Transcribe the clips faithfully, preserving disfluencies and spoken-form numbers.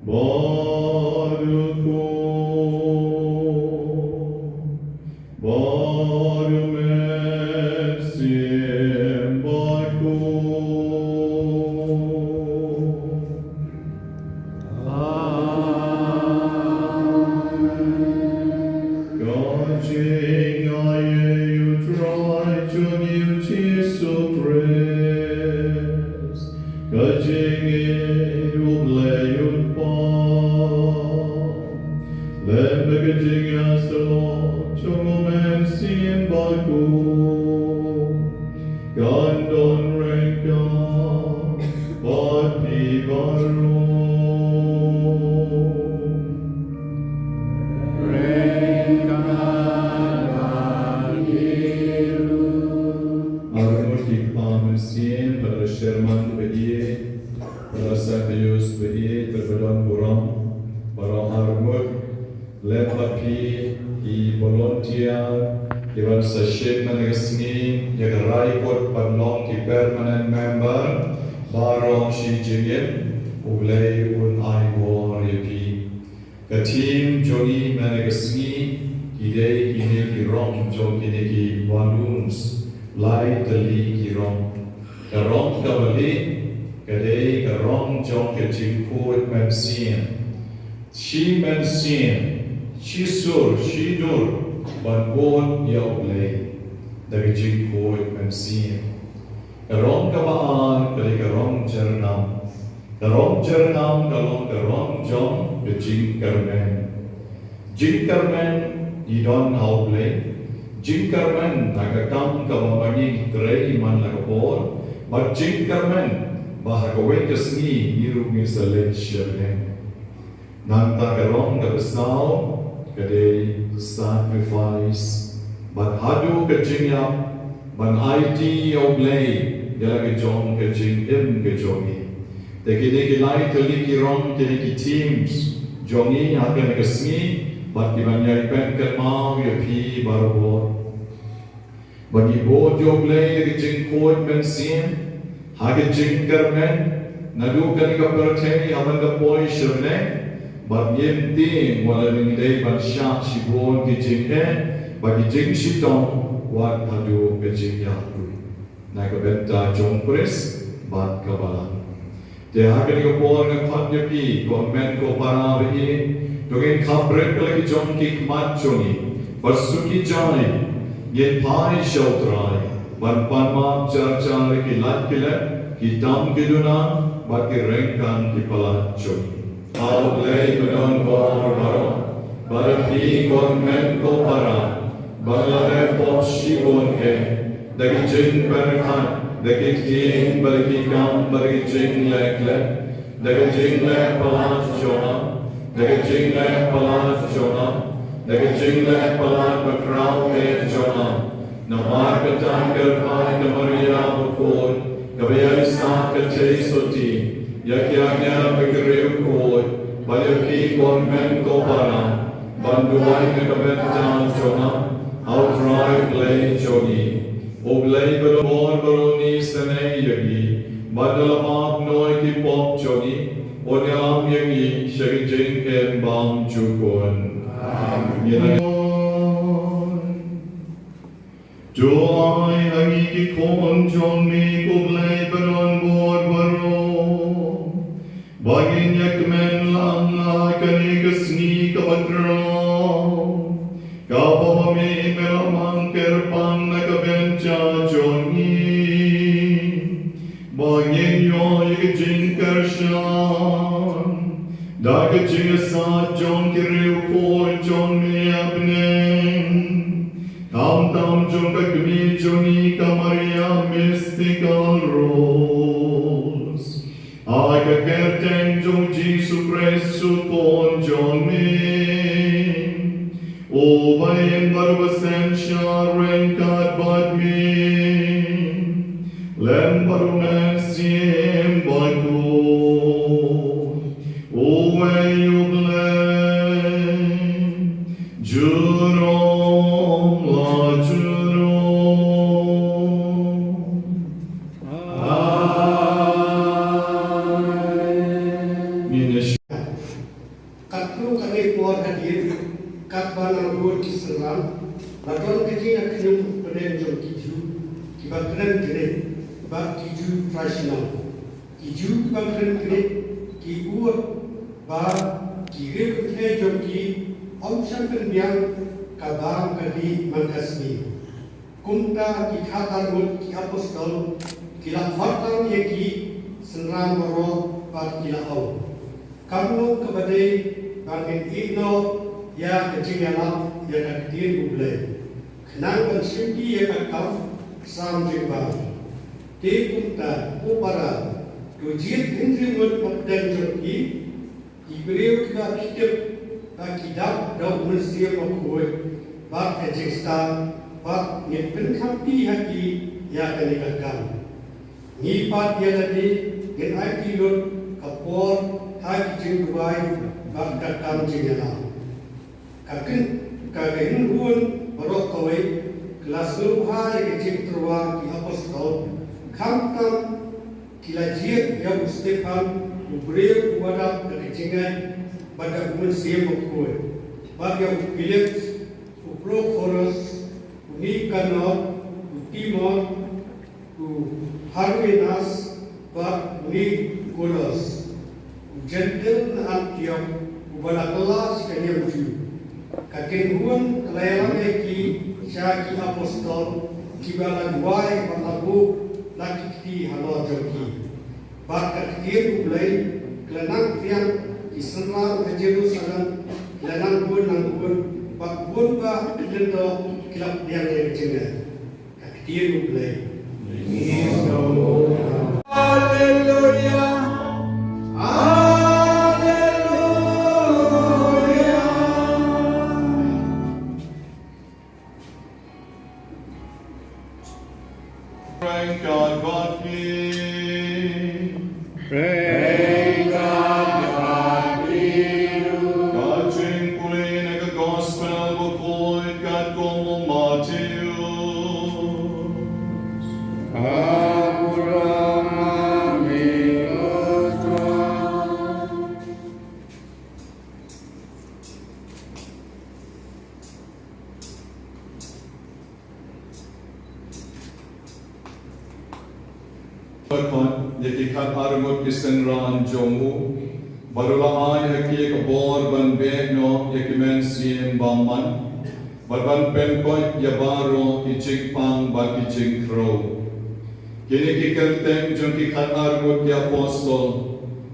Baruku, baru men sim baku. Ka jingaiei U Trai jong ngi U Jisu Khrist, ka jingïeit U Blei U Kpa, lem bad ka jingïasyllok jong U Mynsiem Bakhuid, kan don ryngkat bad phi baroh. Ryngkat bad phi ruh. Arngut ki kpa mynsiem, Father Sherman Baieit, Father Sabius Baieit, Father Badon Burom, baroh arngut, lem bad phi ki volunteer kiban sa shim mynne ka sngi ïa ka rai kut ban long ki permanent member baroh shi jingim. U Blei un ai bor ïa phi. Ka theme jong ngi mynne ka sngi ki dei kine ki rong jong kine ki balloons, lai tylli ki rong. Ka rong kaba lieh ka dei ka rong jong ka jingkhuid mynsiem. Shi mynsiem, shi sur, shi dur ban bud ïa U Blei da ka jingkhuid mynsiem. Ka rong kaba ar ka dei ka rong jyrngam. Ka rong jyrngam ka long ka rong jong ka jingkyrmen. Jingkyrmen i don ha U Blei. Jingkyrmen ha ka kam kaba ma ngi trei man la ka por. Bad jingkyrmen ba ha kawei ka sngi ngi ruh ngin sa leit sha bneng. Nangta ka rong kaba saw ka dei sacrifice. Bad haduh ka jingïap ban aiti ïa U Blei ïa la ka jong ka jingim ka jong ngi. Te kine ki lai tylli ki rong, kine ki themes jong ngi ha kane ka sngi, bad kiban ïai pynkynmaw ïa phi barabor. Ba ngi bud ïa U Blei da ka jingkhuid mynsiem ha ka jingkyrmen naduh kane ka pyrthei haduh ban da poi sha bneng. Bad ngim tieng wat la ngi dei ban shah shibun ki jingeh bad ki jingshitom wat haduh ka jingïap ruh. Na ka bynta jong U Khrist bad ka balang. Te ha kane ka por nga khot ïa phi, ko hynmen ko para ba ïeit, to ngin khapbrip ïa la ki jong ki khmat jong ngi, bad sngewthuh ngin phai sha U Trai ban pan map jar jar ïa ki lad ki lep, ki tam ki duna bad ki ryngkang ki palat jong ngi. A Blei badonbor baroh, bad ïa phi ko hynmen ko para ba la leh pop shibun eh, da ki jingpyrkhat, da ki ktien bad da ki kam bad da ki jingleh klet, da ki jingleh palat jong nga, da ki jingleh palat jong nga, da ki jingleh palat bakhraw eh jong nga. Namar kata kyrpad ïa ka Maria bakhuid kaba ïaisah ka jingsotti ïa ki angel bad ki riewkhuid, bad ïa phi ko hynmen ko para ban duwai na ka bynta jong nga ha U Trai Blei jong ngi. U Blei badonbor baroh un isynei ïa ngi bad da la map noh ïa ki pop jong ngi un ïalam ïa ngi sha ka jingim bymjukut. Amen. To ai ha ngi ki khun jong me, ko Blei badonbor baroh, ba ngin ïa kmen lang ha kane ka sngi kaba khraw, kaba ma me me la mang kyrpang na ka bynta jong ngi, ba ngin ïoh ïa ka jingkyrshan da ka jingïasaid jong ki riewkhuid jong me ha bneng, khamtam jong ka kmie jong ngi ka Maria Mystical Rose, ha ka kyrteng jong U Jisu Khrist U Khun jong me, uba im bad uba synshar ryngkat bad me lem bad U Mynsiem Bakhuid, uwei U Blei, junom la junom. Amen. Ba nang bud ki synran la don ka jingïakynduh pdeng jong ki Jiw kiba kren Grik bad ki Jiw trai shnong. Ki Jiw kiba kren Grik ki ur ba ki riew kynthei jong ki ym shym pynbiang ka bam ka dih man ka sngi. Kumta ki khatar ngut ki apostol ki la khot lang ïa ki synran baroh bad ki la ong, Kam long kaba dei ba ngin ïeh noh ïa ka jingïalap ïa ka ktien U Blei, khnang ban shimti ïa ka kam sam jingbam. Te kumta, ko para, to jied hynriew ngut na pdeng jong ki, ki briew kiba phi tip ba ki dap da U Mynsiem Bakhuid bad ka jingstad, bad ngin pynkhamti ha ki ïa kane ka kam. Ngi pat ïa lade ngin aiti lut ka por ha ki jingduwai bad ka kam jingïalam. Ka kyn, ka kynhun baroh kawei ka la sngewbha ïa ka jingtyrwa ki apostol, khamtam ki la jied ïa u Stephan, u briew uba dap da ka jingngeit bad da U Mynsiem Bakhuid, bad ïa u Philip, u Prokhorus, u Nikanor, u Timon, u Parmenas bad u Nikolas, u Jentil na Antiok, uba la kylla sha ka niam Jiw. Ka kynhun ka la ïalam ïa ki sha ki apostol, kiba la duwai bad la buh la ki kti halor jong ki. Bad ka ktien U Blei ka la nang pdiang, ki synran ha Jerusalem ki la nang bun nang bun, bad bun bah ki lyngdoh ki la pdiang ïa ka jingngeit. Ka ktien U Blei. Haleluya. Haleluya. Pyrshang ka ktien. Pyrshang ka ktien. Ka jingpule na ka Gospel bakhuid katkum u Mathaios. Ka burom ha me ko Trai. Bad ïa ki khatar ngut ki synran jong u, bad u la ai ha ki ka bor ban beh noh ïa ki mynsiem bymman, bad ban pynkoit ïa baroh ki jingpang bad ki jingkhrew. Kine ki kyrteng jong ki khatar ngut ki apostol: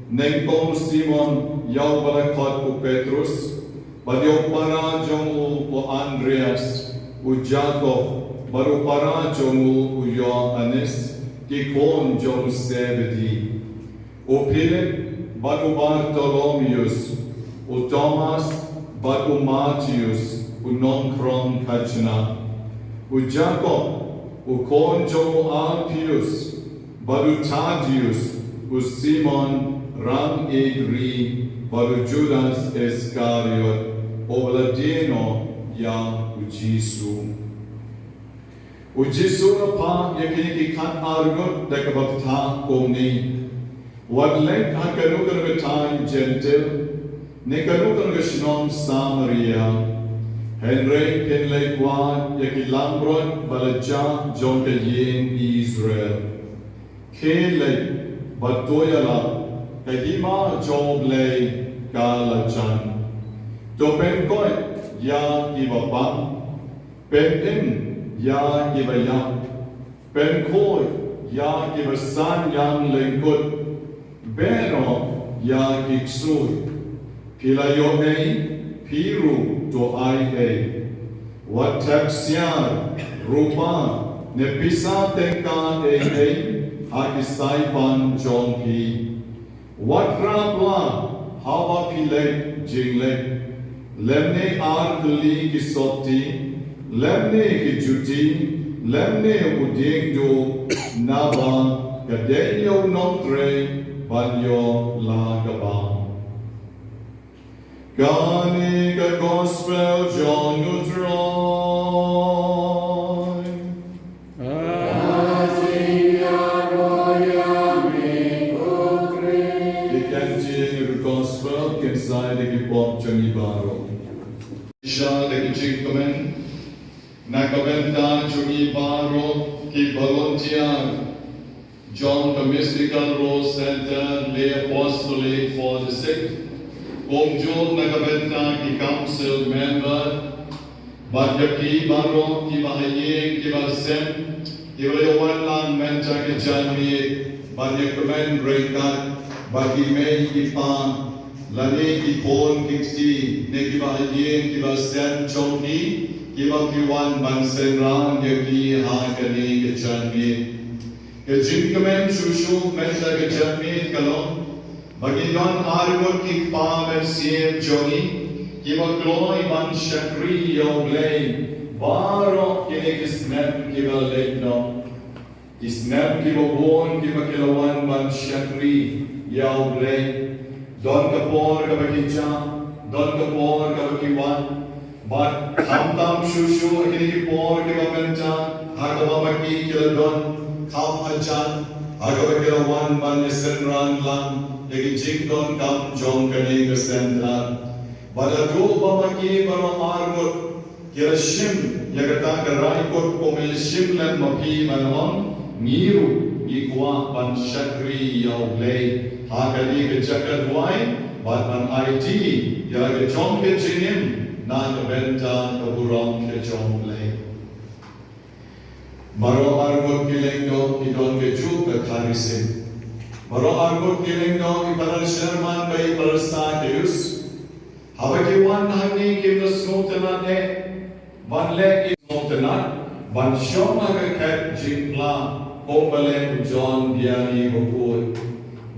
nyngkong u Simon, ïa uba la khot u Petrus, bad ïa u para jong u u Andreas, u Jakob, bad u para jong u u Ïoannis, ki khun jong u Sebedi, u Philip, bad u Bartholomeus, u Thomas, bad u Mathaios u nongkhrong khajna, u Jakob u khun jong u Alpheus, bad u Thaddeus, u Simon rang ïeit ri, bad u Judas Iskariot, uba la die noh ïa u Jisu. U Jisu u la phah ïa kine ki khatar ngut da kaba ktah kumne: Wat leit ha kano kano ka thaiñ Jentil, ne kano kano ka shnong Samaria, hynrei phin leit wad ïa ki langbrot ba la jah jong ka ïing Israel. Khie leit bad to ïalap, ka hima jong U Blei ka la jan. To pynkoit ïa kiba pang, pynim ïa kiba ïap, pynkhuid ïa kiba saiñiang lyngkut, beh noh ïa ki ksuid. Phi la ïoh ei, phi ruh to ai ei. Wat thep siar, rupa, ne pisa tyngka ei ei ha ki saipan jong phi. Wat rah pla haba phi leit jingleit, lymne ar tylli ki sopti, lymne ki juti, lymne u diengduh, naba ka dei ïa u nongtrei ban ïoh la ka bam. Kane ka Gospel jong u Trai. Ka jingïaroh ïa me ko Khrist. Ki ktien jong u Gospel kin sai da ki pop jong ngi baroh. Sha da Jong ngi baroh ki volunteer jong ka Mystical Rose Center, Lay Apostolate for the Sick, kumjuh na ka bynta ki council member, bad ïa ki baroh kiba ha ïing kiba sem, kiba la ïa wan lang mynta ka janmiet ban ïa kmen ryngkat bad ki mei ki pa, lane ki khun ki kti, ne kiba ha ïing kiba sem jong ki, kiba ki wan ban synran ïa ki ha kane ka janmiet. Ka jingkmen shuh shuh mynta ka janmiet ka long ba ngi don arngut ki kpa mynsiem jong ngi kiba kloi ban shakri ïa U Blei baroh kine ki snem kiba leit noh. Ki snem kiba bun kiba ki la wan ban shakri ïa U Blei. Don ka por kaba ki jah, don ka por kaba ki wan. Bad khamtam shuh shuh ha kine ki por kiba mynta, ha kaba ma ki ki la don kham hajan, ha kaba ki la wan ban ïa synran lang ïa ki jingdonkam jong kane ka center. Bad haduh ba ma ki baroh arngut ki la shim ïa kata ka rai kut, kum ïa shim lem ma phi ban ong, ngi ruh ngi kwah ban shakri ïa U Blei ha kane ka jaka duwai, bad ban aiti ïa la ka jong ka jingim na ka bynta ka burom ka jong U Blei. Baroh arngut ki lyngdoh ki don kajuh ka charism. Baroh arngut ki lyngdoh, i para sherman bad i para Sakeus, haba ki wan hangne kim da sngewtynnat eh ban leh, i sngewtynnat ban shong ha ka khet jingpla, kumba leh u John Biani Bakhuid,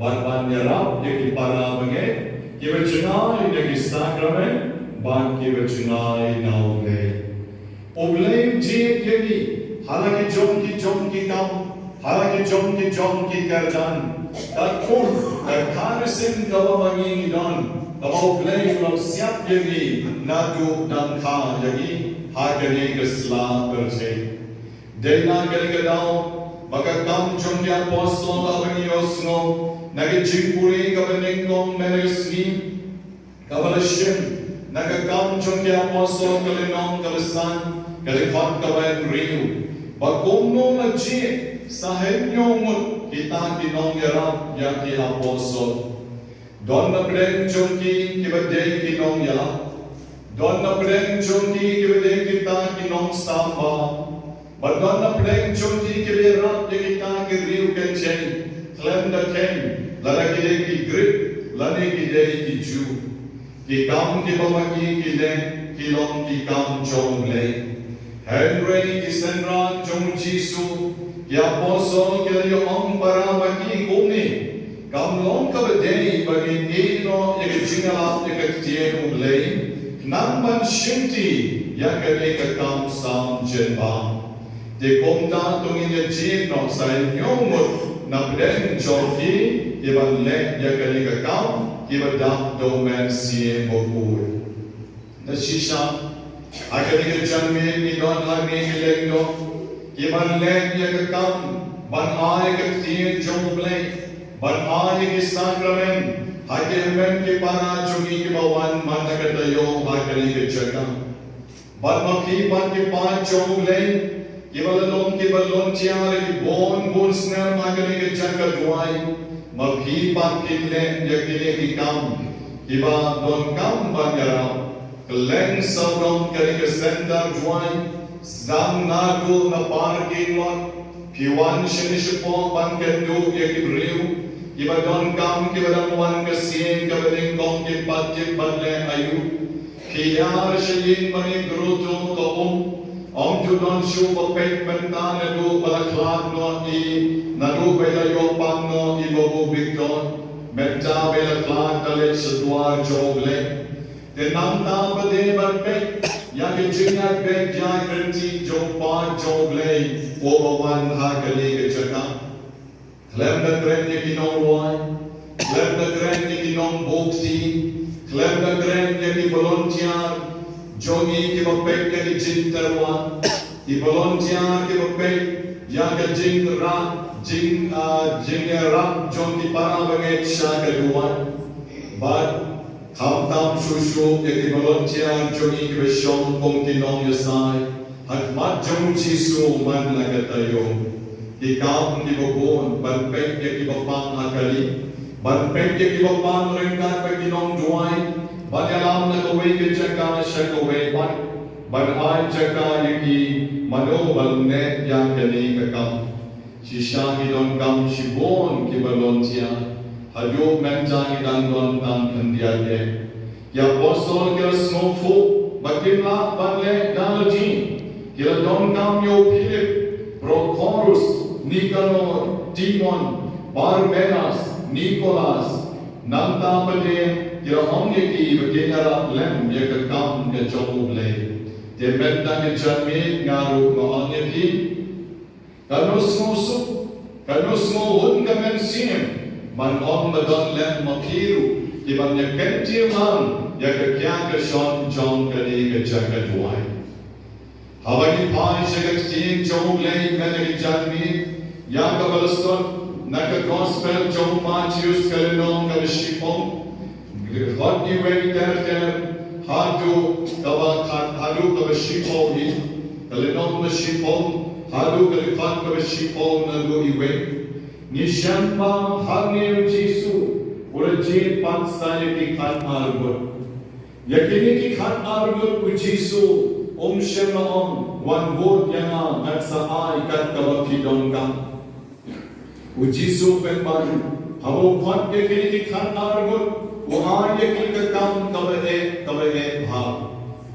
bad ban ïarap ïa ki para bangeit kiba jngai na ki sakramen bad kiba jngai na U Blei. U Blei u jied ïa ngi ha la ki jong ki jong ki kam, ha la ki jong ki jong ki kyrdan. Katkum ka charism kaba ma ngi ngi don, kaba U Blei u la siap ïa ngi naduh dang kha ïa ngi ha kane ka sla pyrthei. Dei na kane ka daw ba ka Kam jong ki Apostol, haba ngi ïohsngew na ka jingpule kaba nyngkong mynne ka sngi, kaba la shim na ka Kam jong ki Apostol ka lynnong kaba san, ka dkhot kaba hynriew, ba kumno la jied sa hynñiew ngut kita ki nongïarap ïa ki Apostol. Don na pdeng jong ki kiba dei ki nongïalap. Don na pdeng jong ki kiba dei kita ki nongsambah. Bad don na pdeng jong ki kiba ïarap ïa kita ki riew kynjei, khlem da kheiñ lada ki dei ki Grik lane ki dei ki Jiw. Ki kam kiba ma ki ki leh ki long ki kam jong U Blei. Hynrei ki synran jong U Jisu, ki Apostol, ki la ïa ong para ma ki kumne: Kam long kaba dei ba ngin ïehnoh ïa ka jingïalap ïa ka ktien U Blei, khnang ban shimti ïa kane ka kam sam jingbam. Te kumta to ngin ïa jied noh sa hynñiew ngut na pdeng jong ki, ki ban leh ïa kane ka kam kiba dap da U Mynsiem Bakhuid. Te shisha, ha kane ka janmiet ngi don hangne ki lyngdoh, ki ban leh ïa ka kam ban ai ka ktien jong U Blei, ban ai ïa ki sakramen ha ki hynmen ki para jong ngi kiba wan man la ka taïew ha kane ka jaka. Bad ma phi pat ki paid jong U Blei kiba la long ki volunteer ïa ki bun bun snem ha kane ka jaka duwai, ma phi pat phin leh ïa kine ki kam kiba donkam ban ïarap. Kylleng sawdong kane ka center duwai, sdang naduh na parking lot, phi wan shane shapoh ban kynduh ïa ki briew kiba donkam, kiba dang wan ka sien kaba nyngkong, kim pat tip ban leh aïu. Phi ïar sha ïing ban ïakynduh ka um. Ym ju don shuh ba peit mynta naduh ba la khlad noh i, naduh ba la ïoh pang noh i Babu Victor. Mynta ba la khlad, da leit sha dwar jong U Blei. Te nangta pat dei ban peit ïa ka jingïaid beit ïaid ryntih jong u paid jong U Blei uba wan ha kane ka jaka. Khlem da kren ïa ki nongrwai, khlem da kren ïa ki nongbuh kti, khlem da kren ïa ki volunteer jong ngi kiba peit ïa ki jingtyrwa, ki volunteer kiba peit ïa ka jingrah, jing, ah, jingïarap jong ki para bangeit sha ka duwai. Bad khamtam shuh shuh ïa ki volunteer jong ngi kiba shong kum ki nongïasaid, Ha khmat jong u Jisu man la ka taïew, ki kam kiba bun, ban peit ïa kiba pang ha kali, ban peit ïa kiba pang ryngkat bad ki nongduwai, ban ïalam na kawei ka jaka sha kawei pat, ban ai jaka ïa ki, mano ban leh ïa kane ka kam. Shisha ki donkam shibun ki volunteer, haduh mynta ki dang don tang khyndiat eh. Ki apostol ki la sngewthuh ba kim lah ban leh da lade. Ki la donkam ïa u Philip, Prokhorus, Nikanor, Timon, Parmenas, Nikolas. Nangta pat ki la ong ïa ki ba kin ïarap lem ïa ka kam ka jong U Blei. Te mynta ka janmiet nga ruh nga ong ïa phi, kano sngewsuk, kano sngewhun ka mynsiem ban ong ba don lem ma phi ruh ki ban ïa kyntiew lang ïa ka kiar ka shong jong kane ka jaka duwai. Haba ngi phai sha ka ktien jong U Blei mynta ka janmiet, ïa kaba la sot na ka gospel jong u Mathaios ka lynnong kaba shiphew, dkhot iwei ter ter haduh kaba khat, haduh kaba shiphew hi. Ka lynnong ba shiphew haduh ka dkhot kaba shiphew naduh iwei. Ngi shem ba hangne U Jisu u la jied pat sa ïa ki khatar ngut. Ïa kine ki khatar ngut U Jisu um shym la ong, wan bud ïa nga, ngan sa ai kat kaba phi donkam. U Jisu pynban, haba u khot ïa kine ki khatar ngut, u ai ïa ki ka kam kaba eh, kaba eh bha.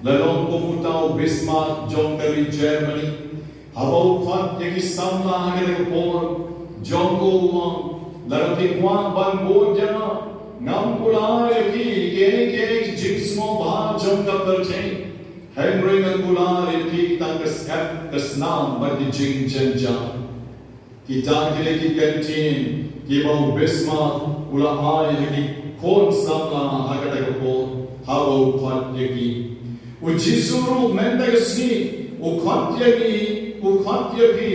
La long kum uta u Bismarck jong ka ri Germany. Haba u khot ïa ki samla ha kata ka por jong u, u ong, lada phi kwah ban bud ïa nga, ngam kular ïa phi kiei kiei ki jingsngewbha jong ka pyrthei. Hynrei nga kular ïa phi tang ka skep, ka snam bad ki jingjynjar. Kita ki dei ki kyntien kiba u Bismarck u la ai ha ki khun samla ha kata ka por haba u khot ïa ki. U Jisu ruh mynta ka sngi u khot ïa ngi, u khot ïa phi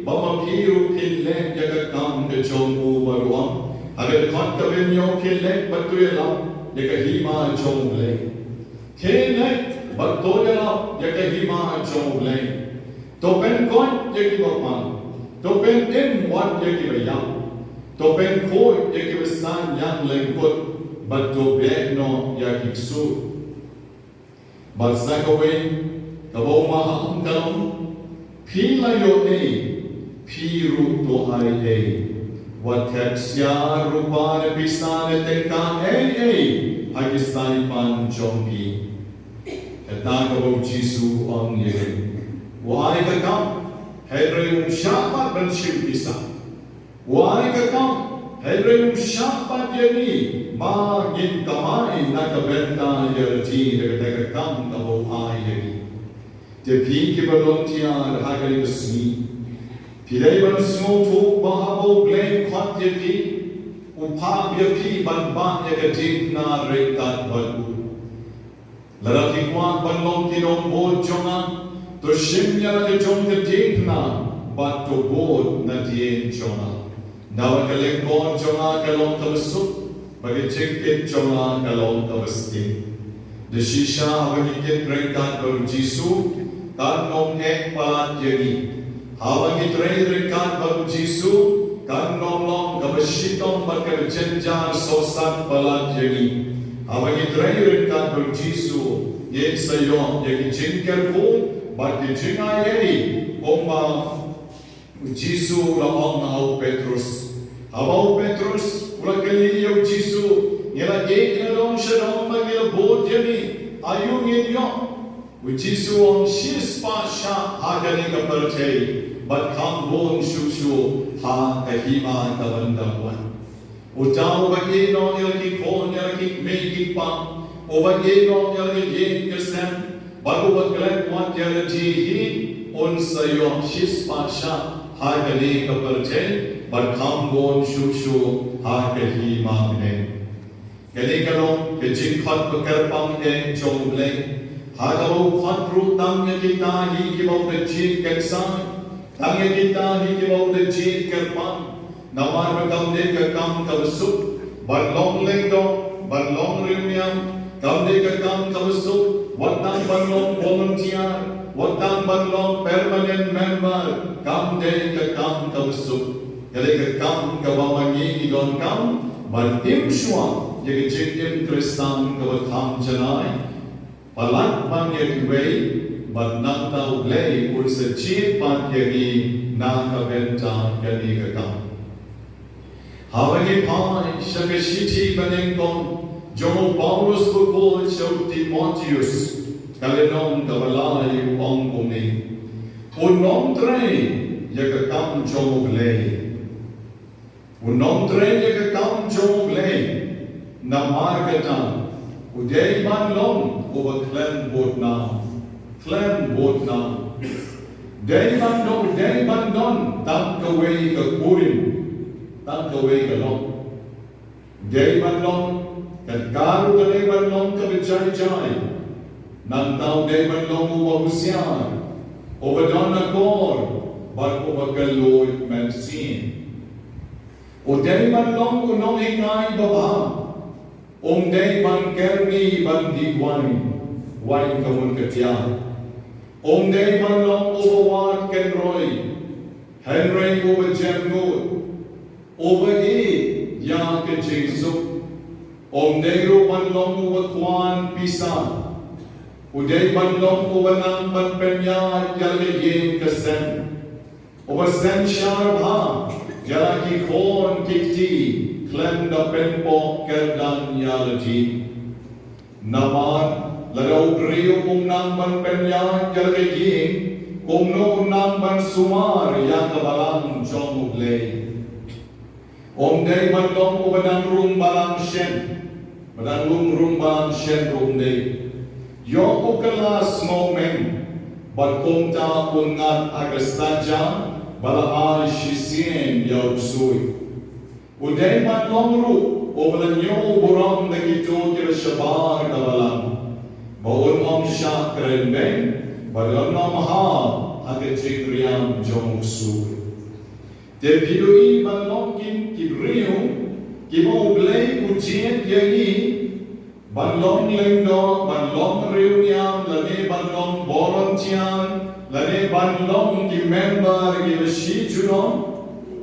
ba ma phi ruh phin leh ïa ka kam ka jong u, ba u ong ha ka dkhot kaba hynñiew, phin leh bad to ïalap ïa ka hima jong U Blei. Phin leh bad to ïalap ïa ka hima jong U Blei. To pynkoit ïa kiba pang, to pynim wat ïa kiba ïap, to pynkhuid ïa kiba saiñ ïang lyngkut, bad to beh noh ïa ki ksuid. Bad sa kawei kaba u Maha ong ka long, phi la ïoh ei, phi ruh to ai ei. Wat thep siar rupa ne pisa ne tyngka ei ei ha ki saipan jong phi. Kata kaba u Jisu u ong ïa ngi. U ai ka kam, hynrei um shah pat ban shim pisa. U ai ka kam, hynrei um shah pat ïa ngi ba ngin kamai na ka bynta ïa lade da kata ka kam kaba u ai ïa ngi. Te phi kiba long tiar ha kane ka sngi, phi dei ban sngewthuh ba haba U Blei u khot ïa phi, u phah ïa phi ban bah ïa ka diengphna ryngkat bad u. Lada phi kwah ban long ki nongbud jong nga, to shim ïa la ka jong ka diengphna bad to bud nadien jong nga. Namar ka lyngkor jong nga ka long kaba suk, bad ka jingkit jong nga ka long kaba sting. Da shisha haba ngi kit ryngkat bad u Jisu, kan ym eh palat ïa ngi. Haba ngi trei ryngkat bad u Jisu, kan ym long kaba shitom bad kaba jynjar sohsat palat ïa ngi. Haba ngi trei ryngkat bad u Jisu, ngin sa ïoh ïa ki jingkyrkhu bad ki jingai ei, kumba u Jisu u la ong ha u Petrus. Haba u Petrus u la kylli ïa u Jisu, ngi la ïeh nadong shadong bad ngi la bud ïa ngi, aïu ngin ïoh? U Jisu u ong, shispah shah ha kane ka pyrthei bad kham bun shuh shuh ha ka hima ka ban da wan. Uta uba ïehnoh ïa la ki khun, ïa la ki kmie ki kpa, uba ïehnoh ïa la ka ïing ka sem bad uba klet wat ïa lade hi, un sa ïoh shispah shah ha kane ka pyrthei bad kham bun shuh shuh ha ka hima bneng. Kane ka long ka jingkhot ba kyrpang eh jong U Blei, ha kaba u khot ruh tang ïa kita hi kiba u da jied kynsai, tang ïa kita hi kiba u da jied kyrpang. Namar ba kam dei ka kam kaba suk ban long lyngdoh, ban long riewniam, kam dei ka kam kaba suk wat tang ban long volunteer. Wat tang ban long permanent member kam dei ka kam kaba suk. Ka dei ka kam kaba ma ngi ngi donkam ban im shuwa ïa ka jingim Khristan kaba kham janai. Palat ban ïa kiwei bad nangta U Blei un sa jied pat ïa ngi na ka bynta kane ka kam. Haba ngi phai sha ka shithi banyngkong jong u Paulus bakhuid sha u Timotheus, ka lynnong kaba lai, u ong kumne: Un nongtrei ïa ka kam jong U Blei. Un nongtrei ïa ka kam jong U Blei. Namar kata u dei ban long uba khlem bud nam. Khlem bud nam. Dei ban don, dei ban don tang kawei ka kurim, tang kawei ka lok. Dei ban long, ka karu ka dei ban long kaba jai jai. Nangta u dei ban long uba husiar, uba don akor bad uba kylluid mynsiem. U dei ban long u nonghikai babha. Um dei ban kyrni ban dih waiñ, waiñ ka mut ka tiar. Um dei ban long uba wad kynroi, hynrei uba jemnud, uba ïeit ïa ka jingsuk. Um dei ruh ban long uba kwah pisa. U dei ban long uba nang ban pynïaid ïa la ka ïing ka sem. Uba synshar bha ïa la ki khun ki kti khlem da pynpoh kyrdan ïa lade. Namar lada u briew um nang ban pynïaid ïa la ka ïing, kumno un nang ban sumar ïa ka balang jong U Blei? Um dei ban long uba dang rung balang shen, ba dang rung, rung balang shen ruh um dei. Ïoh u kylla sngewmeng bad kumta un ngat ha ka saja ba la ai shisien ïa u ksuid. U dei ban long ruh uba la ñiew burom da kito kiba shabar ka balang, ba un ym shah kren beiñ bad un ym haw ha ka jingriam jong u ksuid. Te phi ïohi ban long kin ki briew kiba U Blei u jied ïa ngi ban long lyngdoh, ban long riewniam, lane ban long volunteer, lane ban long ki member kiba shi junom.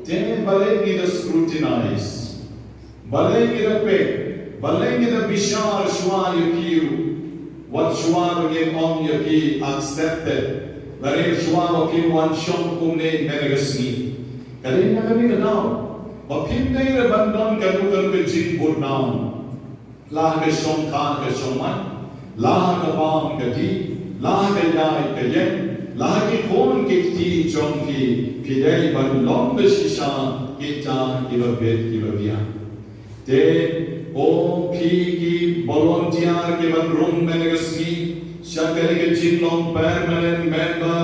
Te balei ngi da scrutinize? Balei ngi da peit? Balei ngi da bishar shuwa ïa phi? Wat shuwa ba ngin ong ïa phi accepted, lane shuwa ba phi wan shong kumne mynne ka sngi. Ka dei na kane ka daw ba phim dei re ban don kano kano ka jingbud nam. La ha ka shongkha ka shongman, la ha ka bam ka dih, la ha ka ïaid ka ïeng, la ha ki khun ki kti jong phi, phi dei ban long ba shisha kita kiba bit kiba biang. Te ko phi ki volunteer kiban rung mynne ka sngi sha kane ka jinglong permanent member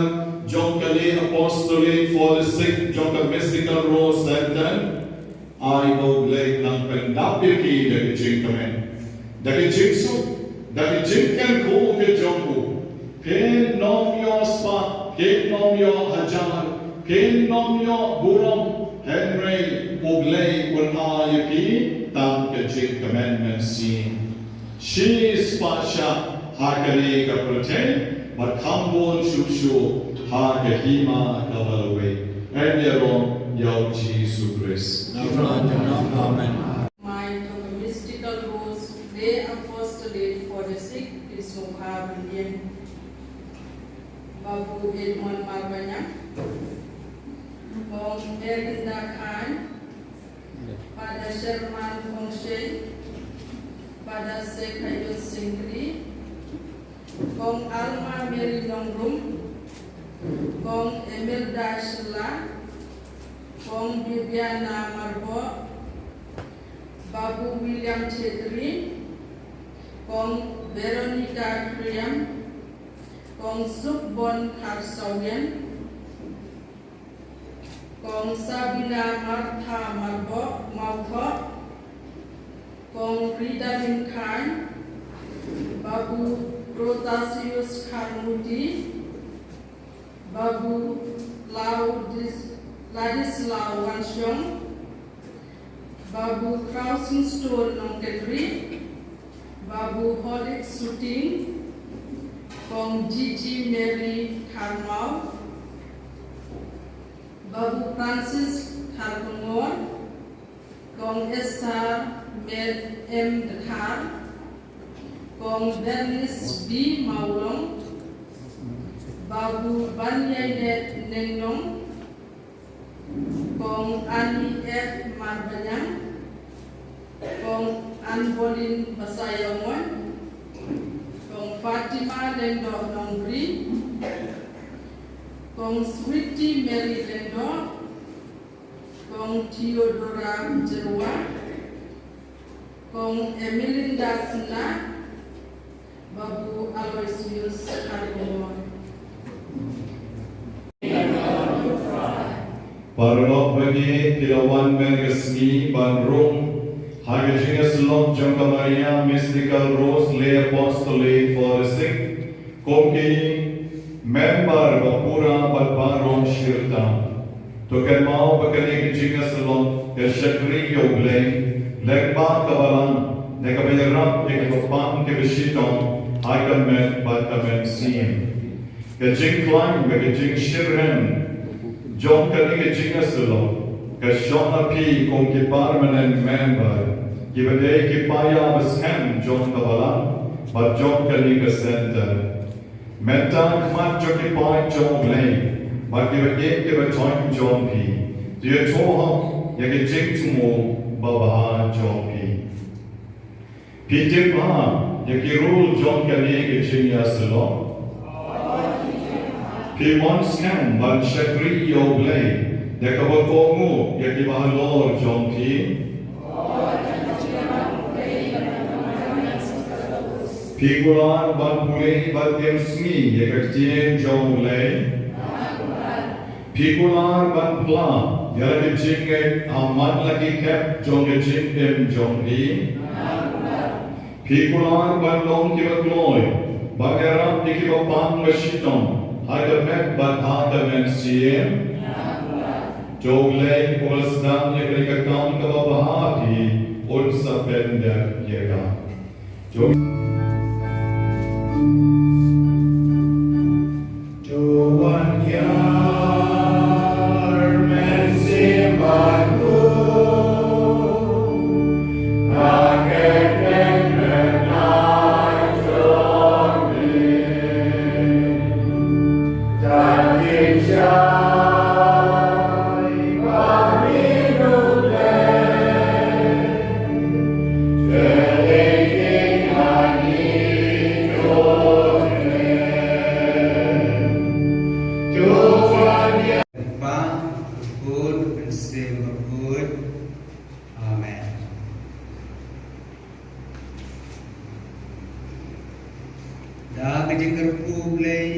jong kane Apostolate for the Sick jong ka Mystical Rose Center, ai ba U Blei un nang pyndap ïa ki da ka jingkmen, da ka jingsuk, da ka jingkyrkhu ka jong u. Phin ym ïoh spah, phin ym ïoh hajar, phin ym ïoh burom, hynrei U Blei un ai ïa phi tang ka jingkmen mynsiem. Shi spah shah ha kane ka pyrthei, bad kham bun shuh shuh ha ka hima kaba la wei. Yn ïaroh ïa u Jisu Khrist. Amen. Mai to the Mystical Rose, the Apostolate for the Sick, is so hard again. Babu Edmond Marbanyang, Kong Melinda Khan, Father Sherman Kongshei, Father Sekhayut Singri, Kong Alma Mary Nongrum, Kong Imelda Shylla, Kong Bibiana Marbok, Babu William Chedri, Kong Veronica Kriam, Kong Sukbon Kharsawian, Kong Sabina Martha Marbok Mawthoh, Kong Rida Lin Khan, Babu Protasius Kharmuti, Babu Laudis-, Ladislaw Wanshong, Babu Krausing Stone Nongkedri, Babu Holik Suting, Kong Gigi Mary Kharmaw, Babu Francis Kharkongor, Kong Esther Med M Dkhar, Kong Bernice B Mawlong, Babu Banyainet Nengnong, Kong Ani F Marbanyang, Kong Anbolin Basayawmoy, Kong Fatima Lengdo Nongbri, Kong Sweety Mary Lengdo, Kong Theodora Jerwa, Kong Emelinda Sna, Babu Aloysius Harkongor. Paralok bagi phi la wan mynta ka sngi ban rung ha ka jingïasyllok jong ka Maria Mystical Rose Lay Apostolate for the Sick. Kum ki member ba pura bad baroh shirta. To kynmaw ba kane ka jingïasyllok ka shakri ïa U Blei, lyngba ka balang, da kaba ïarap ïa kiba pang kiba shitom ha ka met bad ka mynsiem. Ka jingkhlaiñ bad ka jingshirhem jong kane ka jingïasyllok ka shong ha phi kum ki permanent member, kiba dei ki paia ba skhem jong ka balang bad jong kane ka center. Mynta ha khmat jong ki paid jong U Blei bad kiba ïeit kiba thoiñ jong phi, to ïathuh hok ïa ka jingthmu babha jong phi. Phi tip bha ïa ki rule jong kane ka jingïasyllok? Phi mon skhem ban shakri ïa U Blei da kaba kohnguh ïa kiba halor jong phi? Phi kular ban pule bad ïeng sngi ïa ka ktien jong U Blei? Phi kular ban phla ïa la ka jingngeit ha man la ki khep jong ka jingim jong phi? Phi kular ban long kiba kloi, ban ïarap ïa kiba pang ba shitom ha ka met bad ha ka mynsiem? To U Blei uba la sdang ïa kane ka kam kaba bha ha phi un sa pyndep ïa ka. To To wan ïar mynsiem bad buh ha ka kyrteng jong me. Tan kin shai ba me nuklew. Kpa, Khun, Mynsiem Bakhuid. Amen. Da ka jingkyrkhu U Blei,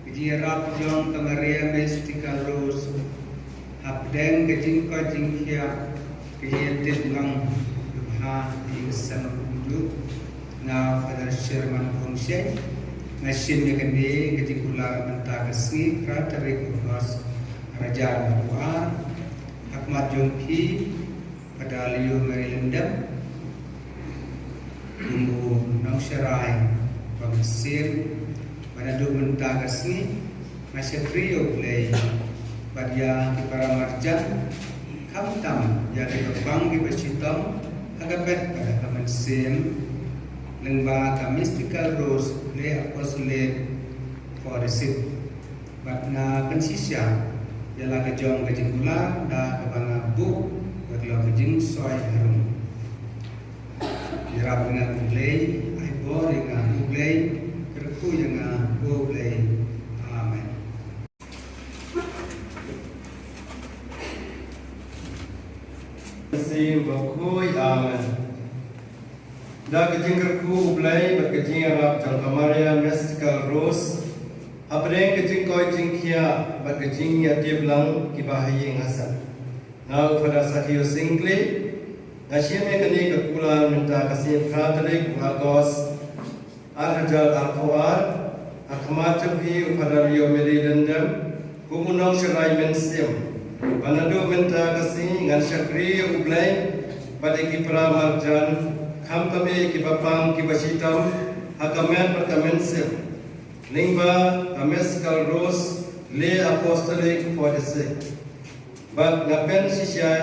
ka jingïarap jong ka Maria Mystical Rose, hapdeng ka jingkoit jingkhiah, ka jingïatip lang, ha ïing seng kumjuh, nga Father Sherman Kongshei, nga shim ïa kane ka jingkular mynta ka sngi, phra tarik August, arhajar arphew ar, ha khmat jong phi, Father Leo Mary Lyngdoh, kum u nongsharai ba mynsiem, ba naduh mynta ka sngi, nga shakri ïa U Blei, bad ïa ki para marjan, khamtam ïa kiba pang kiba shitom, ha ka met bad ha ka mynsiem, lyngba ka Mystical Rose Lay Apostolate for the Sick. Bad nga pynshisha ïa la ka jong ka jingkular da kaba nga buh bad la ka jingsoi harum. Ïarap ïa nga U Blei, ai bor ïa nga U Blei, kyrkhu ïa nga U Blei. Amen. Mynsiem Bakhuid, amen. Da ka jingkyrkhu U Blei bad ka jingïarap jong ka Maria Mystical Rose, hapdeng ka jingkoit jingkhiah bad ka jingïatip lang kiba ha ïing ha sem, nga u Father Sakio Syngkli, nga shim ïa kane ka kular mynta ka sngi phra tarik u August, arhajar arphew ar, ha khmat jong phi u Father Leo Mary Lyngdoh, kum u nongsharai mynsiem, ba naduh mynta ka sngi ngan shakri ïa U Blei bad ïa ki para marjan, khamtam ïa kiba pang kiba shitom ha ka met bad ka mynsiem. Lyngba ka Mystical Rose, Lay Apostolic forty-six. Bad nga pynshisha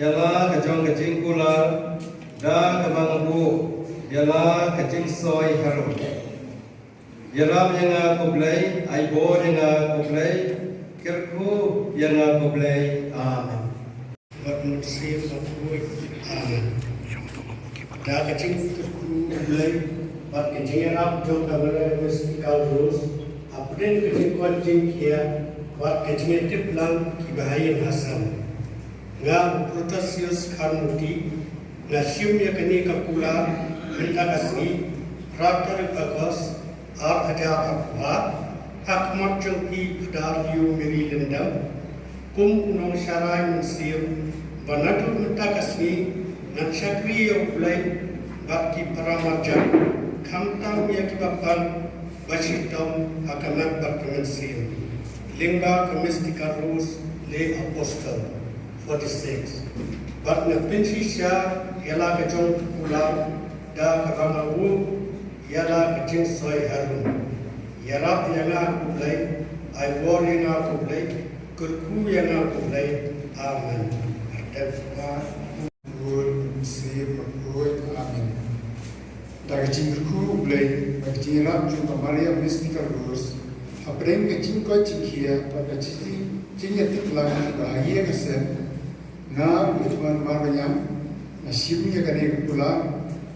ïa la ka jong ka jingkular da kaba nga buh ïa la ka jingsoi harum. Ïarap ïa nga ko Blei, ai bor ïa nga ko Blei, kyrkhu ïa nga ko Blei. Amen. Bad Mynsiem Bakhuid. Amen. Da ka jingkyrkhu u Blei bad ka jingïarap jong ka Maria Mystical Rose, hapdeng ka jingkoit jingkhiah bad ka jingïatip lang kiba ha ïing ha sem, nga u Protasius Kharmuti, nga shim ïa kane ka kular mynta ka sngi, phra tarik August, ar hajar arphew ar, ha khmat jong phi Phadar Leo Mary Lyngdoh, kum u nongsharai mynsiem, ba naduh mynta ka sngi ngan shakri ïa u Blei bad ki para marjan, khamtam ïa kiba pang ba shitom ha ka met bad ka mynsiem. Lyngba ka Mystical Rose, Lay Apostle, forty-six. Bad nga pynshisha ïa la ka jong ka kular da kaba nga buh ïa la ka jingsoi harum. Ïarap ïa nga ko Blei, ai bor ïa nga ko Blei, kyrkhu ïa nga ko Blei. Amen. Kyrteng u Kpa, u Khun, u Mynsiem Bakhuid. Amen. Da ka jingkyrkhu u Blei bad ka jingïarap jong ka Maria Mystical Rose, hapdeng ka jingkoit jingkhiah bad ka jing, jingïatip lang kiba ha ïing ha sem, nga u Edmund Marbaniang, nga shim ïa kane ka kular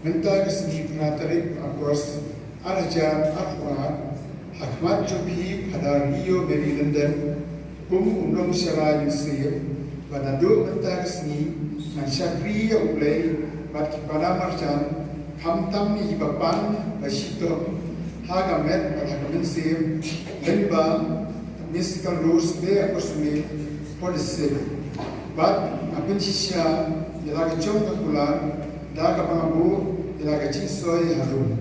mynta ka sngi phra tarik August, ar hajar arphew ar, ha khmat jong phi Phadar Leo Mary Lyngdoh, kum u nongsharai mynsiem, ba naduh mynta ka sngi ngan shakri ïa u Blei bad ki para marjan, khamtam ïa kiba pang ba shitom ha ka met bad ha ka mynsiem, lyngba Mystical Rose, Lay Apostolic, forty-six. Bad nga pynshisha ïa la ka jong ka kular da kaba nga buh ïa la ka jingsoi harum.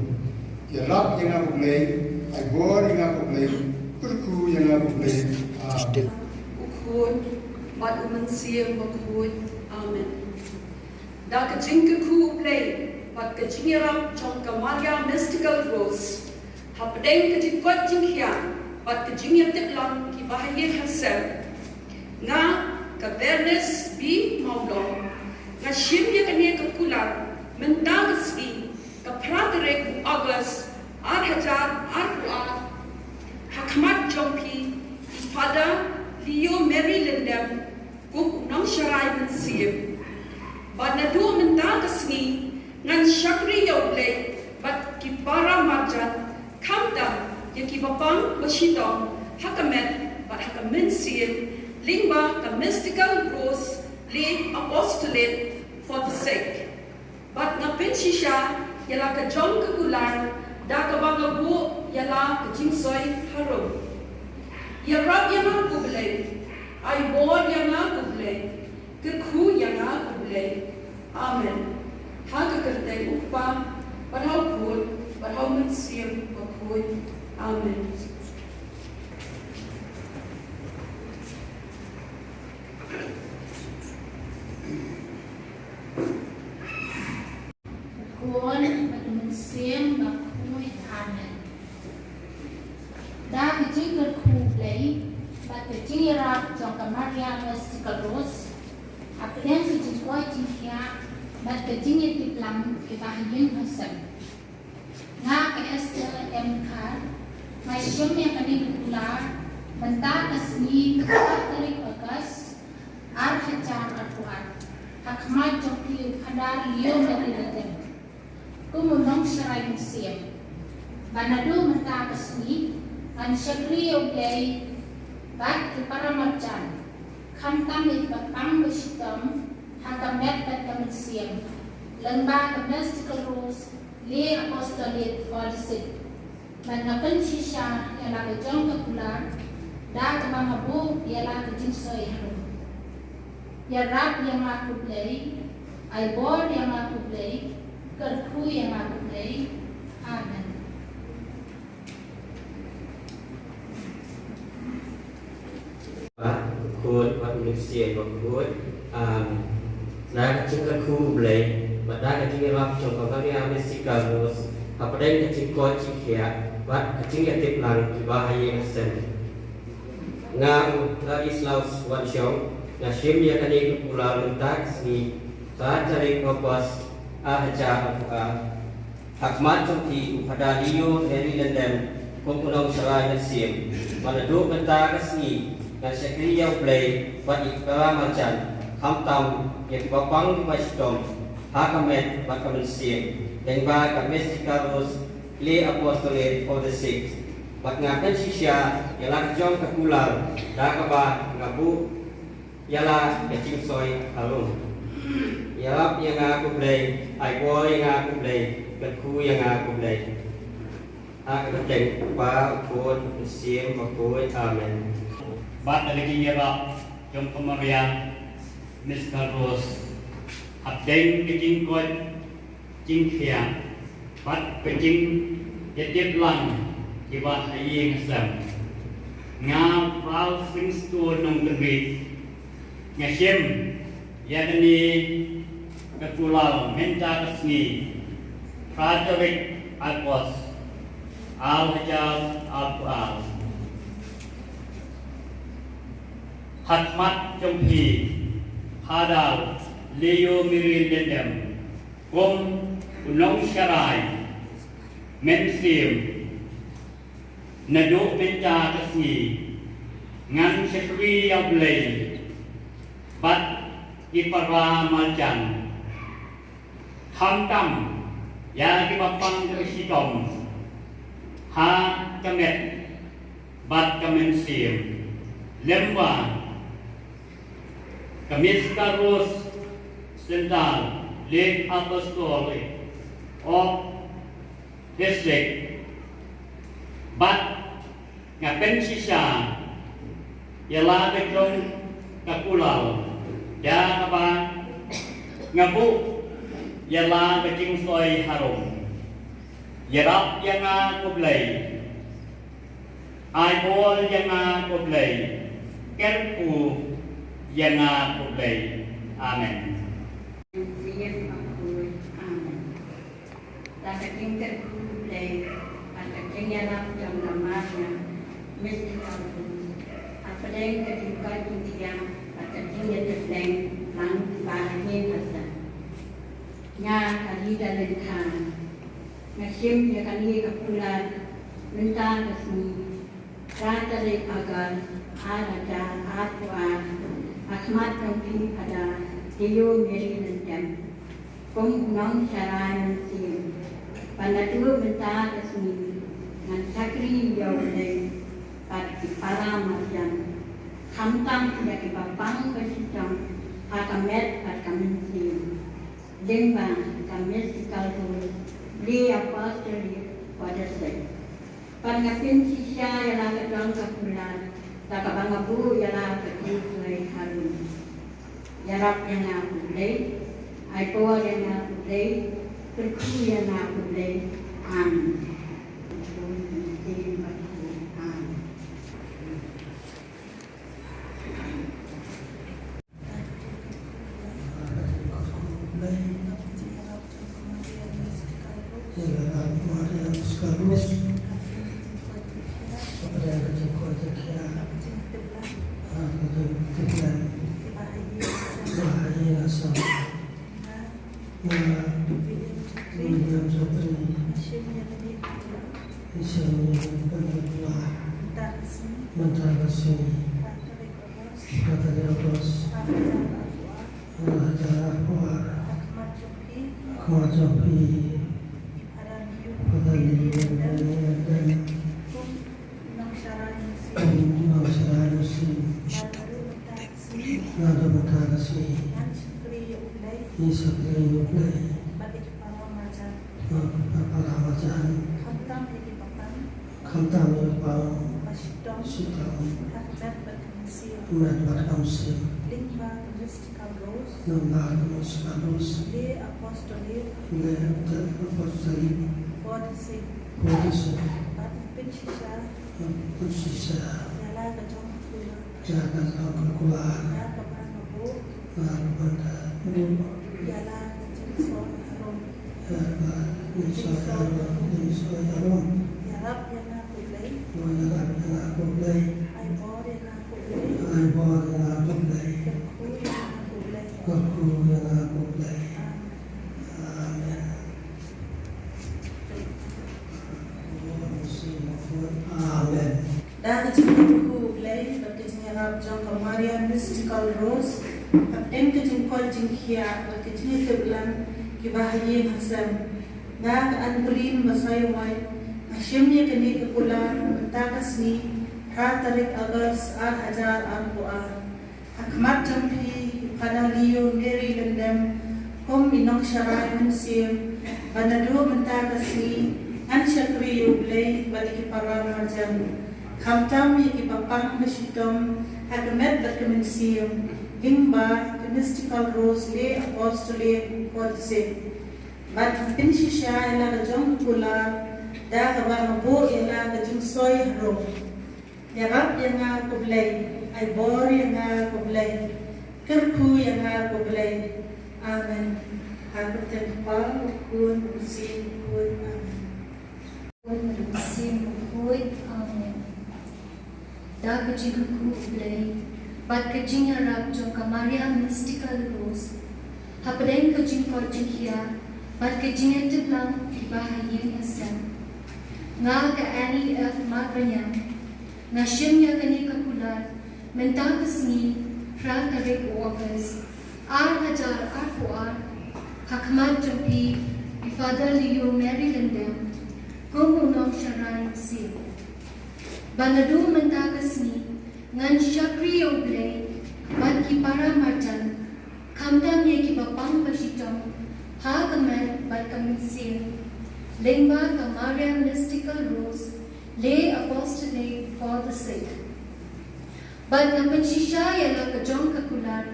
Ïarap ïa nga ko Blei, ai bor ïa nga ko Blei, kyrkhu ïa nga ko Blei. Amen. U Khun, bad u Mynsiem Bakhuid. Amen. Da ka jingkyrkhu u Blei bad ka jingïarap jong ka Maria Mystical Rose, hapdeng ka jingkoit jingkhiah bad ka jingïatip lang kiba ha ïing ha sem, nga ka Bernice B Mawlong, nga shim ïa kane ka kular mynta ka sngi, ka phra tarik u August, ar hajar arphew ar, ha khmat jong phi i Phadar Leo Mary Lyngdoh, kum u nongsharai mynsiem, ba naduh mynta ka sngi ngan shakri ïa u Blei bad ki para marjan, khamtam ïa kiba pang ba shitom ha ka met bad ha ka mynsiem, lyngba ka Mystical Rose, Lay Apostolate, forty-six. Bad nga pynshisha ïa la ka jong ka kular da kaba nga buh ïa la ka jingsoi harum. Ïarap ïa nga ko Blei, ai bor ïa nga ko Blei, kyrkhu ïa nga ko Blei. Amen. Ha ka kyrteng u Kpa, bad ha u Khun, bad ha u Mynsiem Bakhuid. Amen. Khun, bad u Mynsiem Bakhuid. Amen. Da ka jingkyrkhu u Blei bad ka jingïarap jong ka Maria Mystical Rose, hapdeng ka jingkoit jingkhiah bad ka jingïatip lang kiba ha ïing ha sem, nga ka Esther M Khar, nga shim ïa kane ka kular mynta ka sngi, ka phra tarik August, ar hajar arphew ar, ha khmat jong phi u Phadar Leo Mary Lyngdoh, kum u nongsharai mynsiem, ba naduh mynta ka sngi ngan shakri ïa u Blei bad ki para marjan, khamtam ïa kiba pang ba shitom ha ka met bad ka mynsiem, lyngba ka Mystical Rose, Lay Apostolate, forty-six. Bad nga pynshisha ïa la ka jong ka kular da kaba nga buh ïa la ka jingsoi harum. Ïarap ïa nga ko Blei, ai bor ïa nga ko Blei, kyrkhu ïa nga ko Blei. Amen. Kpa, Khun, bad u Mynsiem Bakhuid. Amen. Da ka jingkyrkhu u Blei bad da ka jingïarap jong ka Maria Mystical Rose, hapdeng ka jingkoit jingkhiah Bad ka jingïatip lang kiba ha ïing ha sem. Nga u Ladislaus Wanshong, nga shim ïa kane ka kular mynta ka sngi, saw tarik August, ar hajar arphew ar. Ha khmat jong phi u Phadar Leo Mary Lyngdoh, kum u nongsharai mynsiem. Bad naduh mynta ka sngi, ngan shakri ïa U Blei bad ïa ki para marjan, khamtam ïa kiba pang kiba shitom ha ka met bad ka mynsiem, lyngba ka Mystical Rosary Apostolate for the Sick. Bad nga pynshisha ïa la ka jong ka kular da kaba nga buh ïa la ka jingsoi harum. Ïarap ïa nga ko Blei, ai bor ïa nga ko Blei, kyrkhu ïa nga ko Blei. Ha ka kyrteng u Kpa, u Khun, u Mynsiem Bakhuid. Amen. Bad da ka jingïarap jong ka Maria Mystical Rose, hapdeng ka jingkoit jingkhiah bad ka jingïatip lang kiba ha ïing ha sem, nga Paul Singstone Nongkynrih, nga shim ïa kane ka kular mynta ka sngi, phra tarik August, ar hajar arphew ar. Ha khmat jong phi, Phadar Leo Mary Lyngdoh, kum u nongsharai mynsiem, naduh mynta ka sngi, ngan shakri ïa U Blei bad ki para marjan, khamtam ïa kiba pang kiba shitom ha ka met bad ka mynsiem, lyngba ka Mystical Rose Centre, Lake Apostolic of District. Bad nga pynshisha ïa la ka jong ka kular da kaba nga buh ïa la ka jingsoi harum. Ïarap ïa nga ko Blei, ai bor ïa nga ko Blei, kyrkhu ïa nga ko Blei. Amen. Amen. Da ka jingkyrkhu U Blei bad ka jingïarap jong ka Maria Mystical Rose, hapdeng ka jingkoit jingkhiah bad ka jingïatip lang kiba ha ïing ha sem, nga Kalida Lyngkha, nga shim ïa kane ka kular mynta ka sngi, phra tarik August, ar hajar arphew ar, ha khmat jong phi Phadar Leo Mary Lyngdoh, kum u nongsharai mynsiem. Bad naduh mynta ka sngi, ngan shakri ïa U Blei bad ki para marjan, khamtam ïa kiba pang ba shitom ha ka met bad ka mynsiem, lyngba ka Mystical Rosary Apostolate for the Sick. Bad nga pynshisha ïa la ka jong ka kular da kaba nga buh ïa la ka jingsoi harum. Ïarap ïa nga ko Blei, ai bor ïa nga ko Blei, kyrkhu ïa nga ko Blei. Amen. Amen. William Chakri. Isem ni pynbla. Mynta ka sngi. Mynta ka sngi. Phra tarik August. Phra tarik August. Ar hajar arphew ar. Ha khmat jong phi. Ha khmat jong phi. Phadar Leo. Phadar Leo. Kum u nongsharai mynsiem. Kum u nongsharai mynsiem. Naduh mynta ka sngi. Naduh mynta ka sngi. Ngan shakri ïa U Blei. Ngi shakri ïa U Blei. Bad ïa ki para marjan. Bad ïa ki para marjan. Khamtam ïa kiba pang. Khamtam ïa kiba pang. Ba shitom. Shitom. Ha ka met bad ka mynsiem. Met bad ka mynsiem. Lyngba ka Mystical Rose. Lyngba ka Mystical Rose. Lake Apostolic. Lake Apostolic. For the Sick. For the Sick. Bad ngi pynshisha. Bad ngi pynshisha. Ïa la ka jong ka kular. Ïa la ka jong ka kular. Da kaba nga buh. Da kaba nga buh. Ïa la ka jingsoi harum. Ïa la ka jingsoi harum. Jingsoi harum. Ïa Ïarap ïa nga ko Blei. Ïarap ïa nga ko Blei. Ai bor ïa nga ko Blei. Ai bor ïa nga ko Blei. Kyrkhu ïa nga ko Blei. Kyrkhu ïa nga ko Blei. Amen. Amen. Da ka jingkyrkhu U Blei bad ka jingïarap jong ka Maria Mystical Rose, hapdeng ka jingkoit jingkhiah bad ka jingïatiplang kiba ha ïing ha sem, nga ka Anne Pauline Basaiawmoit, nga shim ïa kane ka kular mynta ka sngi, phra tarik August, ar hajar arphew ar. Ha khmat jong phi, i Father Leo Mary Lyngdoh, kum i nongsharai mynsiem, ba naduh mynta ka sngi, ngan shakri ïa U Blei bad ïa ki para marjan, khamtam ïa kiba pang ba shitom ha ka met bad ka mynsiem, lyngba ka Mystical Rose Lay Apostolate for the Sick. Bad pynshisha ïa la ka jong ka kular, da kaba nga buh ïa la ka jingsoi harum. Ïarap ïa nga ko Blei, ai bor ïa nga ko Blei, kyrkhu ïa nga ko Blei. Amen. Ha ka kyrteng u Kpa, u Khun, u Mynsiem Bakhuid. Amen. Khun, u Mynsiem Bakhuid. Amen. Da ka jingkyrkhu U Blei bad ka jingïarap jong ka Maria Mystical Rose, hapdeng ka jingkoit jingkhiah bad ka jingïatiplang kiba ha ïing ha sem, nga ka Annie F Marbañiang, nga shim ïa kane ka kular mynta ka sngi, phra tarik u August, ar hajar arphew ar, ha khmat jong phi, i Father Leo Mary Lyngdoh, kum u nongsharai mynsiem, ba naduh mynta ka sngi, ngan shakri ïa U Blei bad ki para marjan, khamtam ïa kiba pang ba shitom ha ka met bad ka mynsiem, lyngba ka Maria Mystical Rose Lay Apostolate for the Sick. Bad nga pynshisha ïa la ka jong ka kular,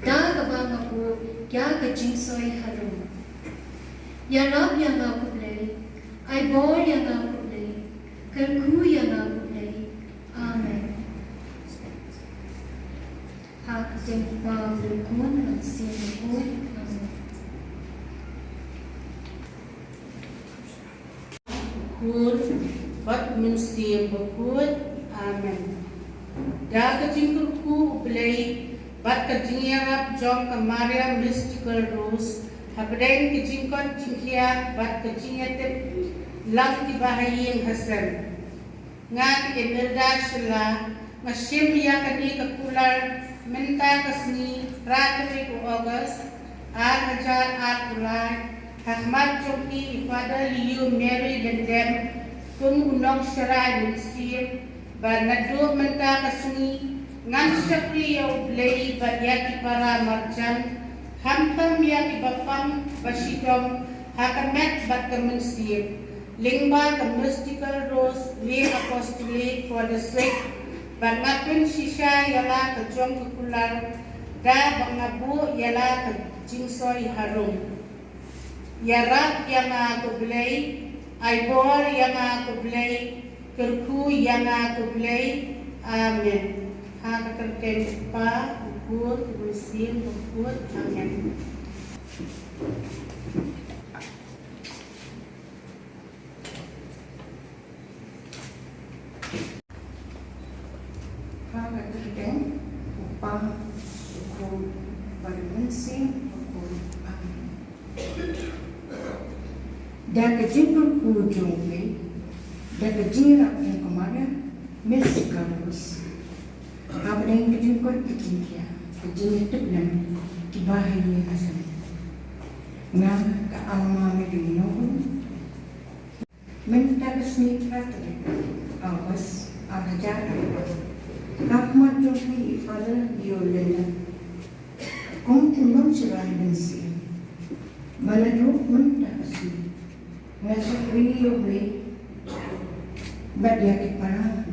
da kaba nga buh ïa ka jingsoi harum. Ïarap ïa nga ko Blei, ai bor ïa nga ko Blei, kyrkhu ïa nga ko Blei. Amen. Ha ka kyrteng u Kpa, u Khun, u Mynsiem Bakhuid. Amen. Khun bad u Mynsiem Bakhuid. Amen. Da ka jingkyrkhu U Blei bad ka jingïarap jong ka Maria Mystical Rose, hapdeng ka jingkoit jingkhiah bad ka jingïatiplang kiba ha ïing ha sem, nga ka Imelda Shylla, nga shim ïa kane ka kular mynta ka sngi, phra tarik u August, ar hajar arphew lai, ha khmat jong phi i Father Leo Mary Lyngdoh, kum u nongsharai mynsiem, ba naduh mynta ka sngi, ngan shakri ïa U Blei bad ïa ki para marjan, khamtam ïa kiba pang ba shitom ha ka met bad ka mynsiem, lyngba ka Mystical Rose Lay Apostolate for the Sick. Bad nga pynshisha ïa la ka jong ka kular, da ba nga buh ïa la ka jingsoi harum. Ïarap ïa nga ko Blei, ai bor ïa nga ko Blei, kyrkhu ïa nga ko Blei. Amen. Ha ka kyrteng u Kpa, u Khun, u Mynsiem Bakhuid. Amen. Ha ka kyrteng u Kpa, u Khun bad u Mynsiem Bakhuid. Amen. Da ka jingkyrkhu jong U Blei, da ka jingïarap jong ka Maria Mystical Rose, hapdeng ka jingkoit ka jingkhiah, ka jingïatiplang kiba ha ïing ha sem, nga ka Alma Mary Nongrum, mynta ka sngi phra tarik August, ar hajar arphew, ha khmat jong phi i Father Leo Lyngdoh, kum u nongsharai mynsiem, ba naduh mynta ka sngi, nga shakri ïa U Blei bad ïa ki para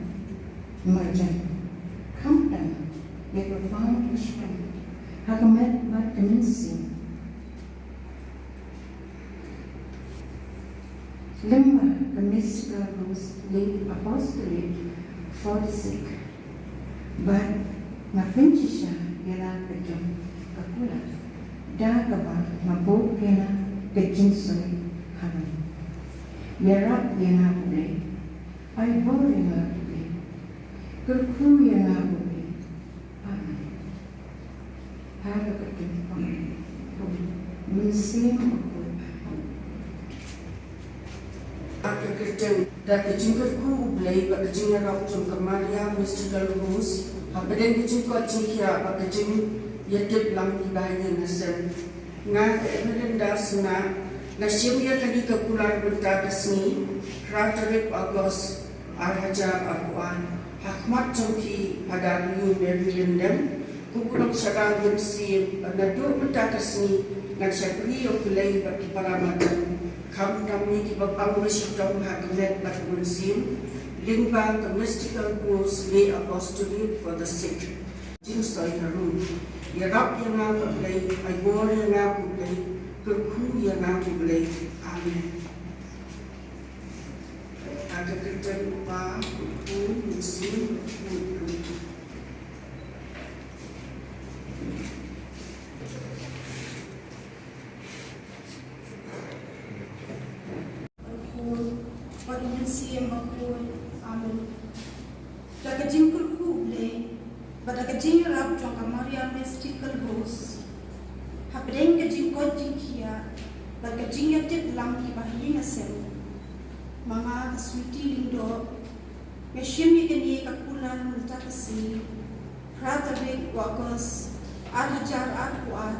marjan, khamtam ïa kiba pang ba shitom ha ka met bad ka mynsiem, lyngba ka Mystical Rose Lay Apostolate for the Sick. Bad nga pynshisha ïa la ka jong ka kular, da kaba nga buh ïa la ka jingsoi harum. Ïarap ïa nga ko Blei, Ai bor ïa nga ko Blei, kyrkhu ïa nga ko Blei. Amen. Ha ka kyrteng Kpa, Khun, Mynsiem Bakhuid. Ha ka kyrteng, da ka jingkyrkhu U Blei bad ka jingïarap jong ka Maria Mystical Rose, hapdeng ka jingkoit jingkhiah bad ka jingïatiplem kiba ha ïing ha sem, nga, Emelinda Sunak, nga shim ïa kane ka kular mynta ka sngi, phra tarik August, ar hajar arphew ar, ha khmat jong phi, Phadar Leo Mary Lyngdoh, kum u nongsharai mynsiem, bad naduh mynta ka sngi ngan shakri ïa U Blei bad ki para marjan, khamtam ïa kiba pang ba shitom ha ka met bad ka mynsiem, lyngba ka Mystical Rose Lay Apostolate for the Sick. Jingsoi harum. Ïarap ïa nga ko Blei, ai bor ïa nga ko Blei, kyrkhu ïa nga ko Blei. Amen. Ha ka kyrteng U Kpa, U Khun, U Mynsiem Bakhuid. Bakhuid, bad U Mynsiem Bakhuid. Amen. Da ka jingkyrkhu U Blei, bad da ka jingïarap jong ka Maria Mystical Rose, hapdeng ka jingkoit jingkhiah, bad ka jingïatiplem kiba ha ïing ha sem, ma nga ka Sweety Lyngdoh, nga shim ïa kane ka kular mynta ka sngi, phra tarik u August, ar hajar arphew ar,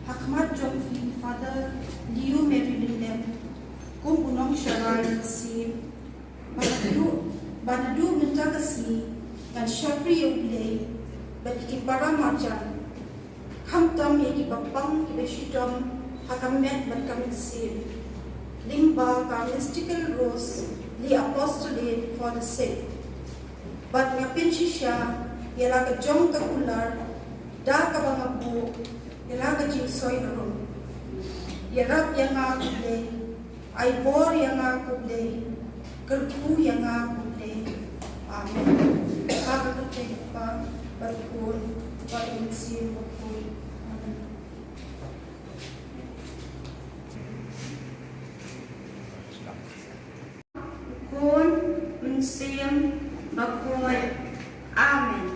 ha khmat jong phi Phadar Leo Mary Lyngdoh, kum u nongsharai mynsiem, ba naduh, ba naduh mynta ka sngi ngan shakri ïa U Blei bad ïa ki para marjan, khamtam ïa kiba pang kiba shitom ha ka met bad ka mynsiem, lyngba ka Mystical Rose Lay Apostolate for the Sick. Bad nga pynshisha ïa la ka jong ka kular, da kaba nga buh ïa la ka jingsoi harum. Ïarap ïa nga ko Blei, ai bor ïa nga ko Blei, kyrkhu ïa nga ko Blei. Amen. Ha ka kyrteng U Kpa, bad U Khun, bad U Mynsiem Bakhuid. Amen. Khun, Mynsiem Bakhuid. Amen.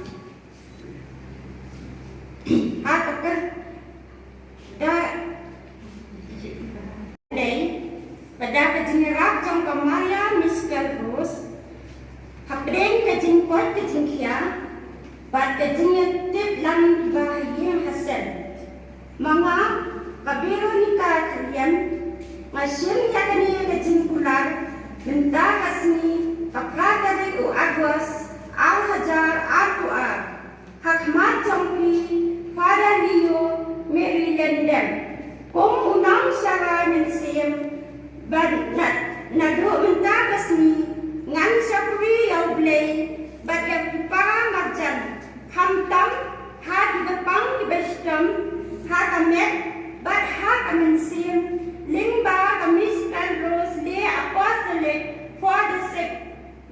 Ha ka kyr-, da, dei, bad da ka jingïarap jong ka Maria Mystical Rose, hapdeng ka jingkoit ka jingkhiah, bad ka jingïatiplem kiba ha ïing ha sem. Ma nga, ka Veronica Thallian, nga shim ïa kane ka jingkular mynta ka sngi, ka phra tarik u August, ar hajar arphew ar, ha khmat jong phi, Phadar Leo Mary Lyngdoh, kum u nongsharai mynsiem, bad na, naduh mynta ka sngi ngan shakri ïa U Blei bad ïa ki para marjan, khamtam ha kiba pang kiba shitom ha ka met bad ha ka mynsiem, lyngba ka Mystical Rose Lay Apostolate for the Sick.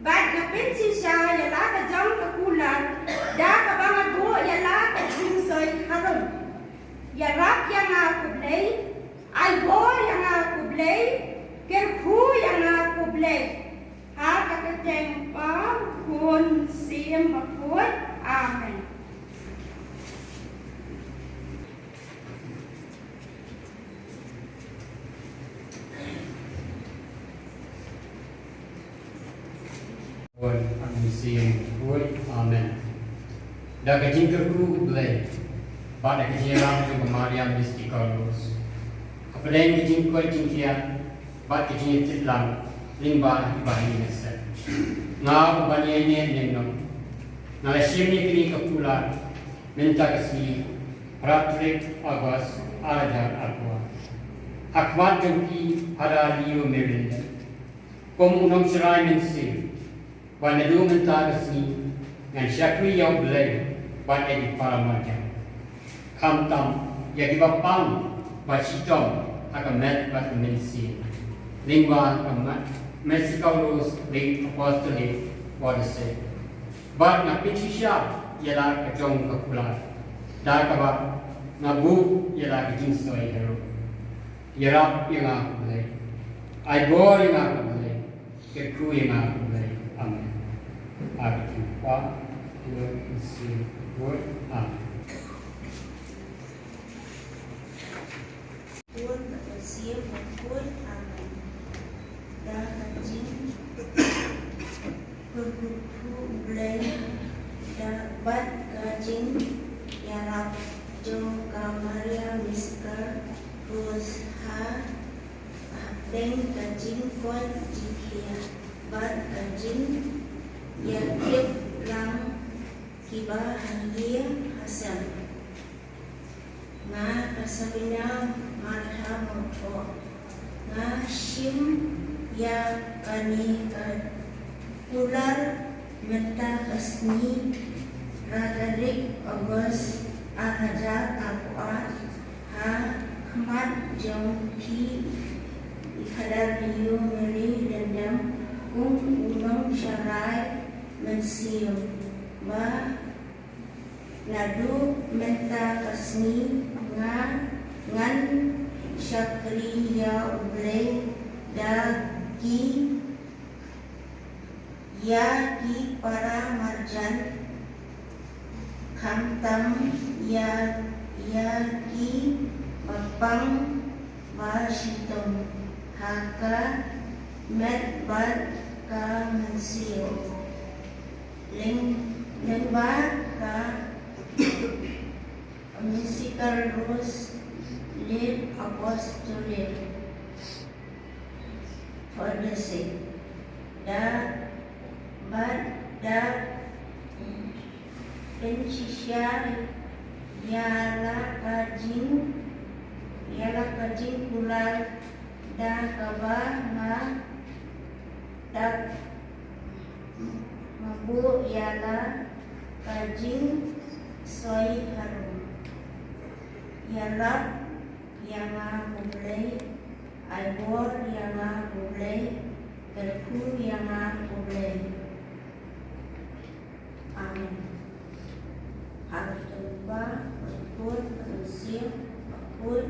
Bad nga pynshisha ïa la ka jong ka kular, da kaba nga buh ïa la ka jingsoi harum. Ïarap ïa nga ko Blei, ai bor ïa nga ko Blei, kyrkhu ïa nga ko Blei. Ha ka kyrteng U Kpa, U Khun, U Mynsiem Bakhuid. Amen. Khun, U Mynsiem Bakhuid. Amen. Da ka jingkyrkhu U Blei, bad da ka jingïarap jong ka Maria Mystical Rose, hapdeng ka jingkoit jingkhiah bad ka jingïatiplem lyngba kiba ha ïing ha sem, nga uba ïaineh ïainong, nga la shim ïa kane ka kular mynta ka sngi, phra tarik August, ar hajar arphew ar, ha khmat jong phi Phadar Leo Mary Lyngdoh, kum u nongsharai mynsiem, ba naduh mynta ka sngi ngan shakri ïa U Blei bad ïa ki para marjan, khamtam ïa kiba pang ba shitom ha ka met bad ka mynsiem, lyngba ka Ma-, Mystical Rose Lay Apostolate for the Sick. Bad nga pynshisha ïa la ka jong ka kular, da kaba nga buh ïa la ka jingsoi harum. Ïarap ïa nga ko Blei, ai bor ïa nga ko Blei, kyrkhu ïa nga ko Blei. Amen. Ha ka kyrteng u Kpa, u Khun, u Mynsiem Bakhuid. Amen. Khun bad Mynsiem Bakhuid. Amen. Da ka jingkyrkhu U Blei, da bad ka jingïarap jong ka Maria Mystical Rose ha hapdeng ka jingkoit jingkhiah bad ka jingïatiplang kiba ha ïing ha sem. Nga ka Sabina Martha Mawthoh, nga shim ïa kane ka kular mynta ka sngi, phra tarik August, ar hajar arphew ar, ha khmat jong phi i Father Leo Mary Lyngdoh, kum u nongsharai mynsiem, ba naduh mynta ka sngi nga, ngan shakri ïa U Blei da ki, ïa ki para marjan, khamtam ïa, ïa ki bapang bashitom ha ka met bad ka mynsiem. Lyng-, lyngba ka Mystical Rose Late Apostolic Fellowship. Da bad da pynshisha ïa la ka jing, ïa la ka jingkular da kaba nga dap nga buh ïa la ka jingsoi harum. Ïarap ïa nga ko Blei, ai bor ïa nga ko Blei, kyrkhu ïa nga ko Blei. Amen. Ha ka kyrteng u Kpa, u Khun, u Mynsiem Bakhuid.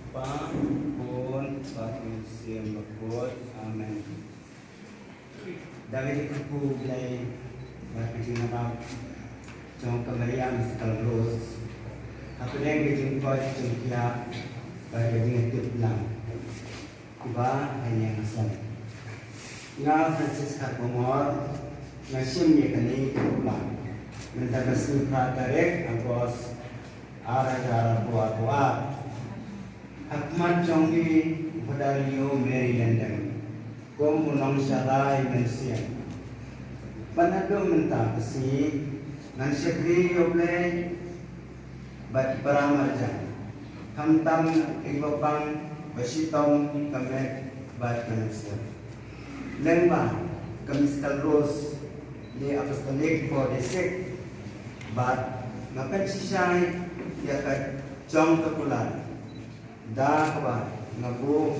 Kpa, Khun, bad Mynsiem Bakhuid. Amen. Da ka jingkyrkhu U Blei bad ka jingïarap jong ka Maria Mystical Rose, hapdeng ka jingkoit jingkhiah bad ka jingïatiplang kiba ha ïing ha sem, nga Francis Kharkongor nga shim ïa kane ka kular mynta ka sngi phra tarik August ar hajar arphew ar, ha khmat jong phi i Father Leo Mary Lyngdoh, kum u nongsharai mynsiem. Ba naduh mynta ka sngi ngan shakri ïa U Blei bad ki para marjan, khamtam ïa ki bapang bashitom, ka met bad ka mynsiem. Lyngba ka Mystical Rose Late Apostolic Fellowship, bad nga pynshisha ïa ka jong ka kular da kaba nga buh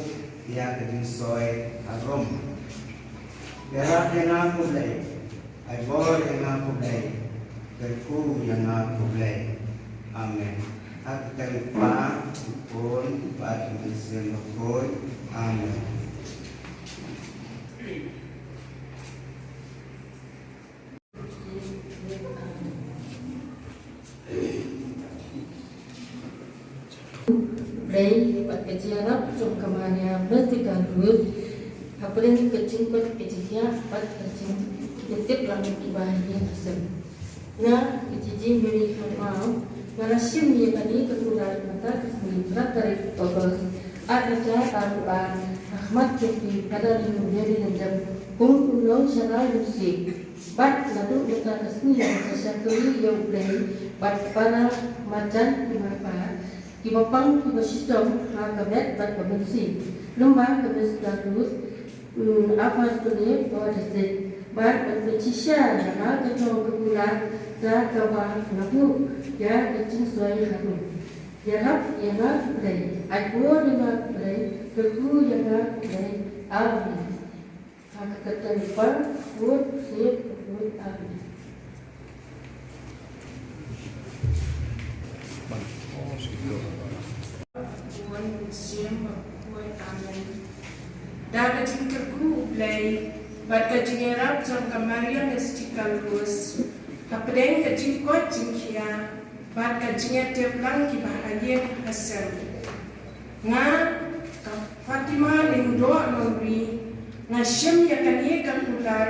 ïa ka jingsoi harum. Ïarap ïa nga ko Blei, ai bor ïa nga ko Blei, kyrkhu ïa nga ko Blei. Amen. Ha ka kyrteng u Kpa, u Khun, bad u Mynsiem Bakhuid. Amen. Blei bad ka jingïarap jong ka Maria Mystical Rose, hapdeng ka jingkoit ka jingkhiah bad ka jingïatiplang kiba ha ïing ha sem. Nga, Gigi Mary Kharmaw, nga la shim ïa kane ka kular mynta ka sngi phra tarik August ar hajar arphew ar, ha khmat jong phi i Father Leo Mary Lyngdoh, kum u nongsharai mynsiem. Bad naduh mynta ka sngi ngan sa shakri ïa U Blei bad para marjan ki marpa, ki bapang ki bashitom ha ka met bad ka mynsiem, lyngba ka Mystical Rose, mm, Apostolic Fellowship. Bad ngan pynshisha ïa la ka jong ka kular da kaba nga buh ïa ka jingsoi harum. Ïarap ïa nga ko Blei, ai bor ïa nga ko Blei, kyrkhu ïa nga ko Blei. Amen. Ha ka kyrteng u Kpa, u Khun, u Mynsiem Bakhuid. Amen. bad ka jingïarap jong ka Maria Mystical Rose, hapdeng ka jingkoit jingkhiah bad ka jingïatip lang kiba ha ïing ha sem. Nga, ka Fatima Lyngdoh Nongri, nga shim ïa kane ka kular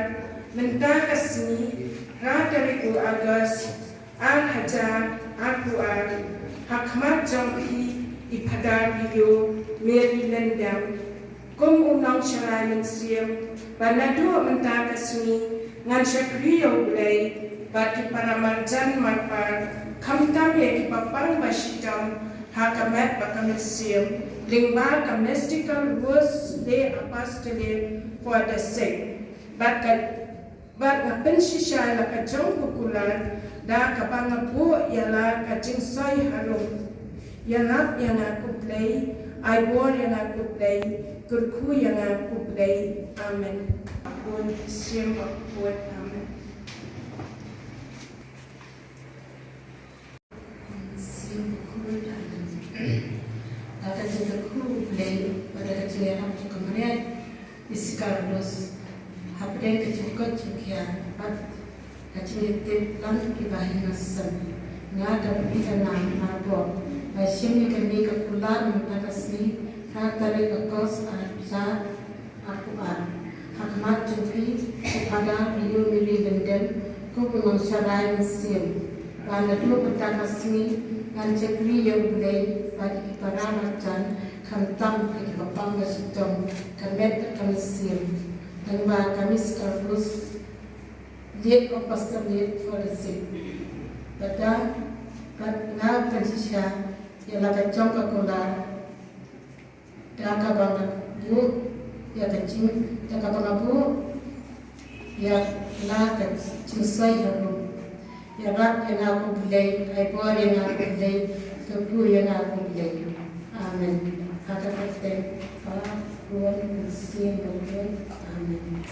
mynta ka sngi, phra tarik u August, ar hajar arphew ar, ha khmat jong phi i Phadar Rio Mary Lyngdoh, kum u nongsharai mynsiem, ba naduh mynta ka sngi ngan shakri ïa U Blei bad ki para marjan marpar, khamtam ïa kiba pang ba shitom ha ka met bad ka mynsiem, lyngba ka Mystical Rose Lay Apostolate for the Sick. Bad ka Bad nga pynshisha la ka jong ka kular, da kaba nga buh ïa la ka jingsoi harum. Ïarap ïa nga ko Blei, ai bor ïa nga ko Blei, kyrkhu ïa nga ko Blei. Amen. Bun sien bakhuid. Amen. Sien bakhuid. Amen. Da ka jingkyrkhu Blei, bad da ka jingïarap jong ka Maria Mystical Rose, hapdeng ka jingkoit jingkhiah bad ka jingïatip lang kiba ha ïing ha sem, nga da phi ka nang marbok, ba shim ïa kane ka kular mynta ka sngi, phra tarik August, ar hajar arphew ar, ha khmat jong phi, u Phadar Rio Mary Lyngdoh, kum u nongsharai mynsiem, ba naduh mynta ka sngi ngan shakri ïa U Blei bad ïa ki para marjan, khamtam ïa kiba pang ba shitom, ka met bad ka mynsiem, lyngba ka Mystical Rose Lay Apostolate for the Sick. Bad da, bad nga pynshisha ïa la ka jong ka kular, da kaba nga buh ïa ka jing, da kaba nga buh ïa la ka jingsoi harum. Ïarap ïa nga ko Blei, ai bor ïa nga ko Blei, kyrkhu ïa nga ko Blei. Amen. Ha ka kyrteng Kpa, Khun, Mynsiem Bakhuid. Amen.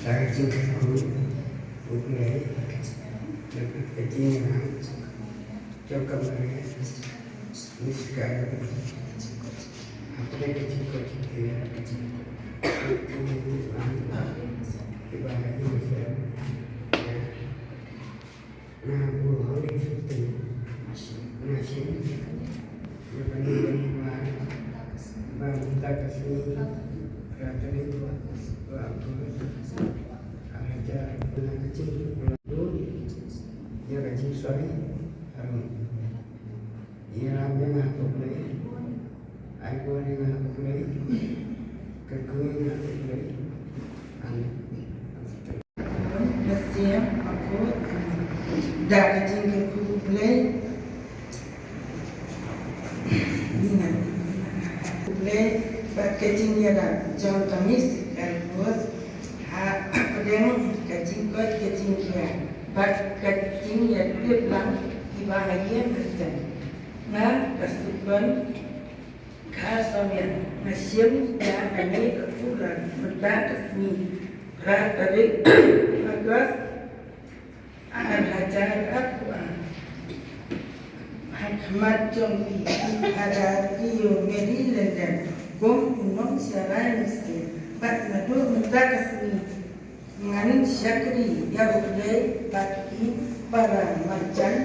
Da ka jingkyrkhu U Blei, da ka jingïarap jong ka Maria Mystical, hapdeng ka jingkoit jingkhiah, kiba ha ïing ha sem. Nga buh ha u Blei, nga shim ïa kane ka kular ba mynta ka sngi, phra tarik u August, ar hajar, na ka jingkular ïa ka jingsoi harum. Ïarap ïa nga ko Blei. Ai bor ïa nga ko Blei. Kyrkhu ïa nga ko Blei. Amen. Mynsiem Bakhuid. Da ka jingkyrkhu U Blei, U Blei bad ka jingïarap jong ka Mystical Rose, hapdeng ka jingkoit ka jingkhiah bad ka jingïatip lang kiba ha ïing ha sem. Nga, ka Sukon Kharsawian, nga shim ïa kane ka kular mynta ka sngi, phra tarik August, ar hajar arphew ar, ha khmat jong phi, Phadar Rio Mary Lyngdoh, kum u nongsharai mynsiem, bad naduh mynta ka sngi ngan shakri ïa U Blei bad ki para marjan,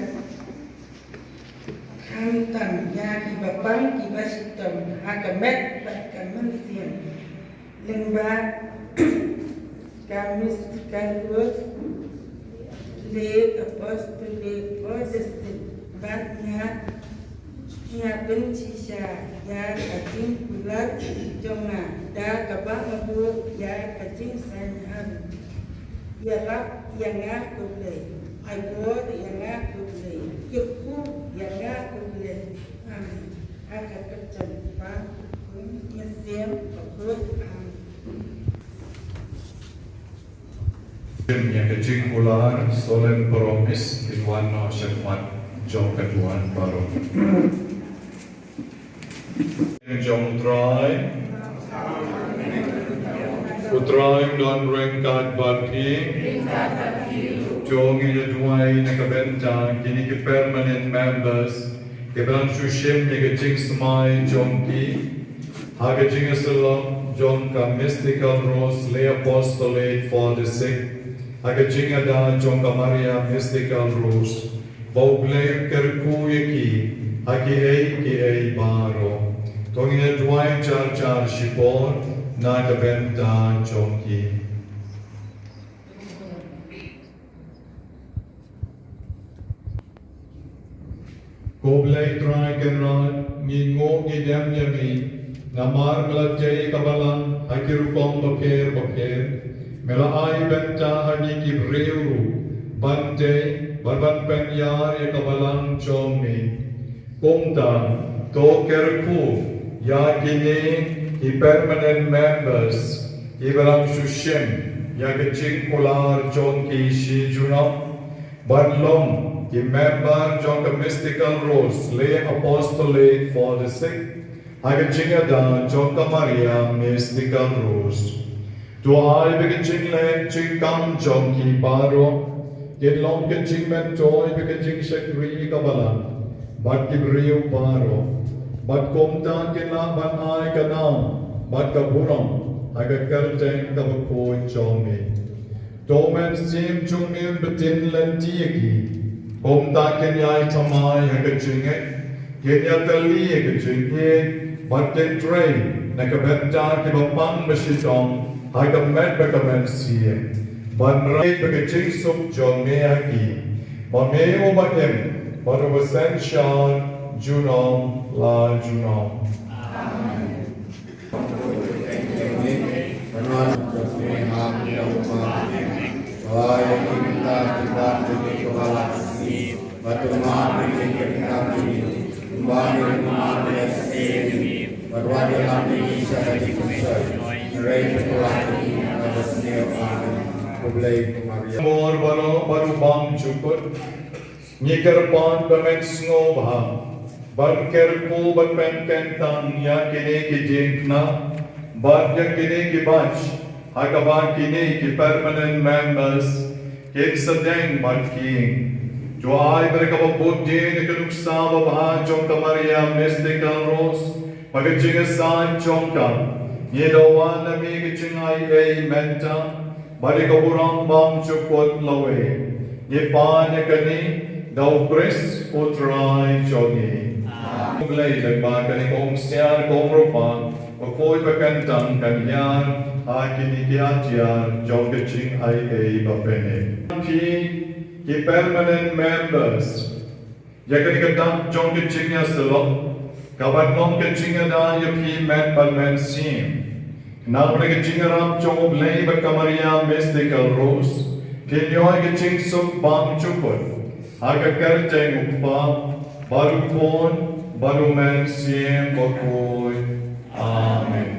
khamtam ïa kiba pang kiba shitom, ha ka met bad ka mynsiem, lyngba ka Mystical Rose Lay Apostolate for the Sick. Bad nga, nga pynshisha ïa ka jingkular jong nga, da kaba nga buh ïa ka jingsoi harum. Ïarap ïa nga ko Blei, ai bor ïa nga ko Blei, kyrkhu ïa nga ko Blei. Amen. Ha ka kyrteng Kpa, Khun, Mynsiem Bakhuid. Amen. Ïa ka jingkular solemn promise kin wan noh shakhmat. jong ka duwan baroh. Jong u Trai. U Trai u don ryngkat bad phi. To ngin ïa duwai na ka bynta kine ki permanent members kiba dang shu shim ïa ka jingsmai jong ki ha ka jingïasyllok jong ka Mystical Rosary Apostolate for the Sick, ha ka jingïada jong ka Maria Mystical Rose. Ba U Blei un kyrkhu ïa ki ha kiei kiei baroh. To ngin ïa duwai jar jar shipor na ka bynta jong ki. Ko Blei Trai Kynrad, ngi nguh ngi dem ïa me namar me la tei ïa ka balang ha ki rukom bapher bapher. Me la ai bynta ha ngi ki briew ruh ban tei bad ban pynïar ïa ka balang jong me. Kumta to kyrkhu ïa kine ki permanent members kiba dang shu shim ïa ka jingkular jong ki shi junom ban long ki member jong ka Mystical Rosary Apostolate for the Sick ha ka jingïada jong ka Maria Mystical Rose. To ai ba ka jingleh jingkam jong ki baroh kin long ka jingmyntoi bad ka jingshakri ïa ka balang bad ki briew baroh. Bad kumta kin lah ban ai ka nam bad ka burom ha ka kyrteng kaba khuid jong me. To u Mynsiem jong me un btin lynti ïa ki. Kumta kin ïai thymmai ha ka jingngeit, kin ïatylli ha ka jingïeit bad kin trei na ka bynta kiba pang ba shitom ha ka met bad ka mynsiem. Ban rai bad ka jingsuk jong me ha ki. Ma me uba im bad uba synshar junom la junom. Bor baroh bad u bymjukut. Ngi kyrpad ba men sngewbha ban kyrkhu ban pynkyntang ïa kine ki jingkna bad ïa kine ki batch ha kaba kine ki permanent members kin sdang bad ki. To ai ba da kaba bud ïa ka nuksa babha jong ka Maria Mystical Rose bad ka jingïasaid jong ka, ngi dawa na me ka jingai ei mynta bad ïa ka burom bymjukut lawei. Ngi pan ïa kane da u Khrist u Trai jong ngi. Amen. Blei da ba kane ka umsiar ka umrupa ba khuid ba kyntang kan hiar ha kine ki atiar jong ka jingai ei ba pynïaid. Phi ki permanent members, ïa kane ka dak jong ka jingïasyllok ka ban long ka jingïada ïa phi met bad mynsiem. Namar ka jingïarap jong U Blei bad ka Maria Mystical Rose, phin ïoh ïa ka jingsuk bymjukut. Ha ka kyrteng U Kpa bad U Khun bad U Mynsiem Bakhuid. Amen.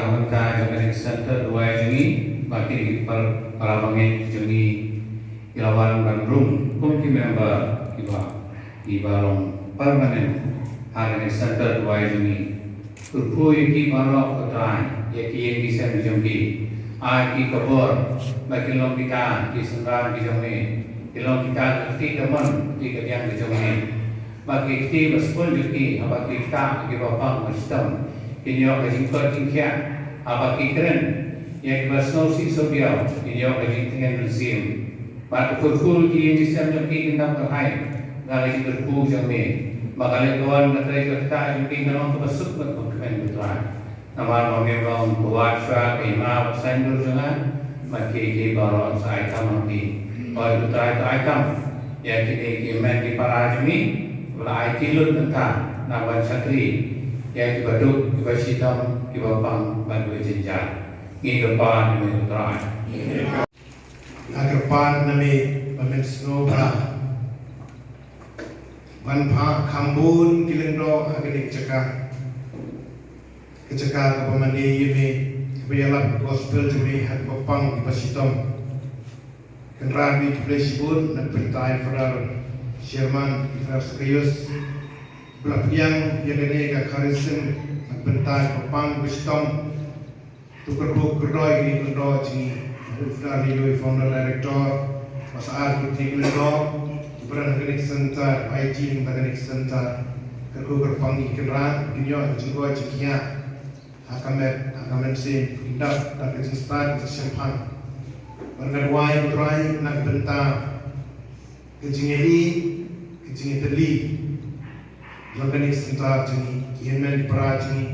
Bynta jong kane ka center duwai jong ngi, ba kine ki par-, para bangeit jong ngi ki la wan ban rung kum ki member kiba, kiba long permanent ha kane ka center duwai jong ngi. Kyrkhu ïa ki baroh ko Trai, ïa ki ïing ki sem jong ki. Ai ki ka bor ba kin long kita ki synran ki jong me, kin long kita ki kti kamon ki kadiang ki jong me. Ba ki kti ba sbun jong ki haba ki ktah ïa kiba pang ba shitom, kin ïoh ka jingkoit jingkhiah. Haba ki kren ïa kiba sngewsih sngewbiang, kin ïoh ka jingtngen mynsiem. Bad to kyrkhu ïa ki ïing ki sem jong ki, kin dap kyrhai da ka jingkyrkhu jong me. Ba ka leit ka wan ka trei ka ktah jong ki kan long kaba suk bad kaba kmen, ko Trai. Namar ba me long uba wad shuwa ka hima bad ka saiñdur jong nga, bad kiei kiei baroh sa ai kam ha me. Ko Trai, to ai kam ïa kine ki hynmen ki para jong me ba la aiti lut mynta na ban shakri ïa kiba duk, kiba shitom, kiba pang bad kiba jynjar. Ngi kyrpad ïa me, ko Trai. Nga kyrpad na me ba men sngewbha ban phah kham bun ki lyngdoh ha kane ka jaka, ka jaka kaba mane ïa me, kaba ïalap gospel jong me ha kiba pang kiba shitom. Kynrad, ngi khublei shibun na ka bynta i Father Sherman, i Father Zacchaeus, ba la pdiang ïa kane ka charism na ka bynta kiba pang kiba shitom. To kyrkhu kyrdoh ïa kine ki lyngdoh jong ngi, u Father Leo, i founder director, bad sa ar ki kine ki lyngdoh kiba don ha kane ka center, aiti na kane ka center. Kyrkhu kyrpang ïa ki, Kynrad, kin ïoh ka jingkoit jingkhiah ha ka met ha ka mynsiem, kin dap da ka jingstad ka jingshemphang. Bad nga duwai, ko Trai, na ka bynta ka jingïaid, ka jingïatylli jong kane ka center jong ngi, ki hynmen ki para jong ngi,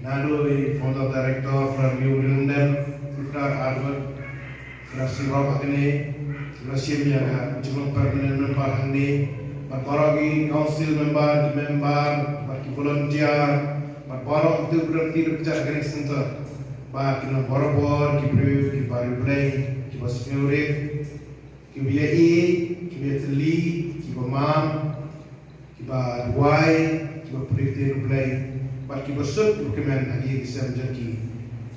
naduh i founder director, Father Leo London, Father Albert, Father Sirok ha kane, Father Shim ïa ka jinglong permanent member hangne, bad baroh ki council member, ki member, bad ki volunteer, bad baroh ki briew ki ruh ki jait ha kane ka center, ba kin long barabor ki briew kiba riewblei, kiba sngewrit, kiba ïaid, kiba ïatylli, kiba mam, kiba duwai, kiba pynlong ïa U Blei, bad kiba suk, kiba kmen ha ki ïing ki sem jong ki.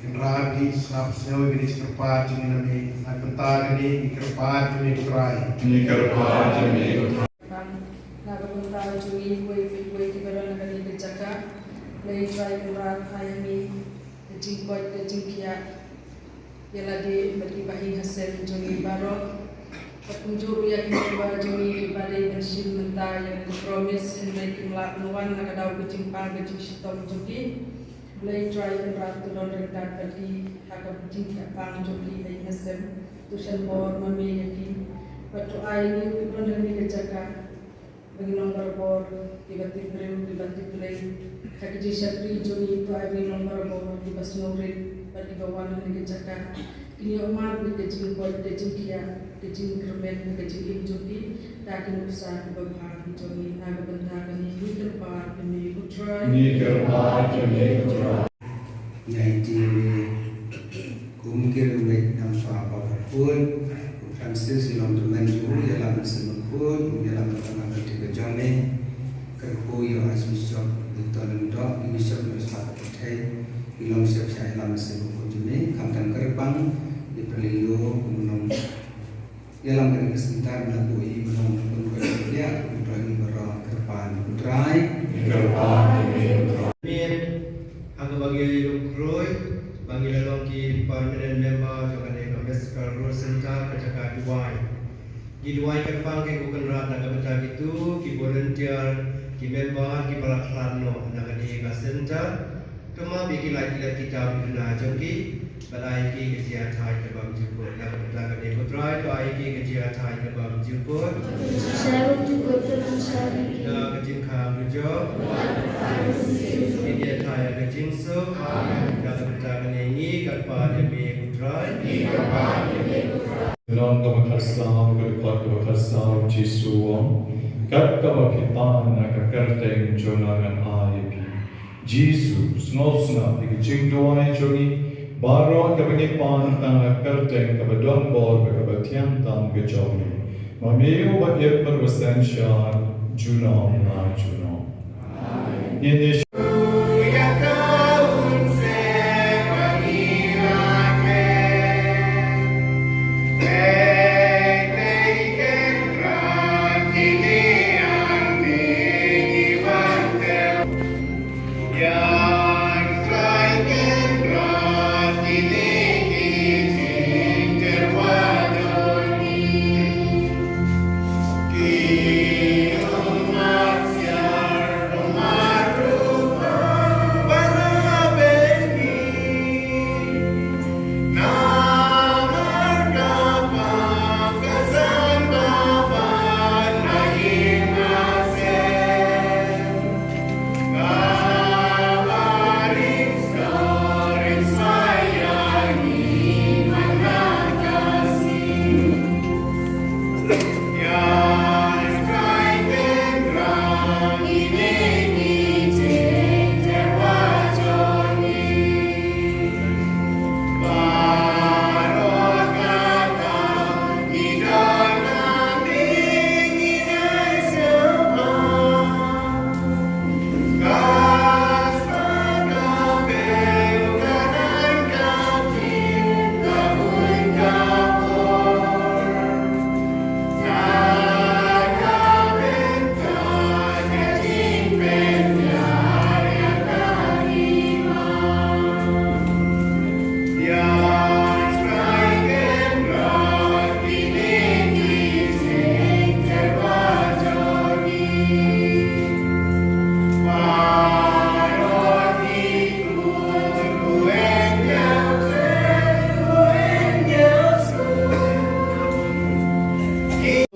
Kynrad, ngi sngap sngew ïa kane ka jingkyrpad jong ngi na me, na ka bynta kane ngi kyrpad ïa me, ko Trai. Ngi kyrpad ïa me, ko Trai. Na ka bynta jong ngi, kiwei kiwei kiba don ha kane ka jaka, Blei Trai Kynrad, ai ïa ngi ka jingkoit ka jingkhiah ïa lade bad kiba ïing ha sem jong ngi baroh. Bad kumjuh ruh ïa ki member jong ngi kiba dei ban shim bynta ïa ka promise, hynrei kim lah ban wan na ka daw ka jingpang ka jingshitom jong ki. Blei Trai Kynrad, to don ryngkat bad ki ha ka jingkhiah pang jong ki ha ïing ha sem. To shan bor ma me ïa ki. Bad to ai ïa ngi, to don ha kane ka jaka, ba ngin long barabor kiba tip briew, kiba tip Blei. Ha ka jingshakri jong ngi, to ai ba ngin long barabor kiba sngewrit bad kiba wan ha kane ka jaka, kin ïoh mad na ka jingkoit ka jingkhiah, ka jingkyrmen ha ka jingim jong ki da ki nuksa kiba bha ki jong ngi. Na ka bynta kane ngi kyrpad ïa me, ko Trai. Ngi kyrpad ïa me, ko Trai. Ngi aiti ïa me kum ki riewngeit namar ba pyrkhat u Francis, i long tymmen jong u, ïalam Mynsiem Bakhuid, u ïalam na ka bynta ka jong me. Kyrkhu ïa u Archbishop Victor Lyngdoh, i Bishop na ka shnong Pyrthei, i long sheptieng ïalam Mynsiem Bakhuid jong me. Khamtam kyrpang ïa u Padre Leo, u nong ïalam kane ka center, na ka bynta i ba long na ka bynta ka ïa u Trai, ngi baroh kyrpad, ko Trai. Kyrpad ïa me, ko Trai. Amen. Ha kaba ngi la ïalum khroi ba ngi la long ki permanent member jong kane ka Massacre Rural Center ka jaka duwai. Ngi duwai kyrpang ïa ko Kynrad na ka bynta kito ki volunteer, ki member kiba la khlad noh na kane ka center. To map ïa ki lait ki let ki jam ki duna jong ki. Ban ai ïa ki ka jingïatai ka bymjukut. Na ka bynta kane ko Trai, to ai ïa ki ka jingïatai ka bymjukut. Da ka jingkhang dujok. Ngin ïatai ha ka jingsuk. Da ka bynta kane ngi kyrpad ïa me ko Trai. Nong kaba khatsaw, ka dkhot kaba khatsaw, Jisu u ong, kat kaba phi pan na ka kyrteng jong nga ngan ai ïa phi. Jisu, sngewsngap ïa ka jingduwai jong ngi baroh kaba ngi pan tang ha ka kyrteng kaba don bor bad kaba thiang tam ka jong me. Ma me uba ïeit bad uba synshar junom la junom. Ngin ïa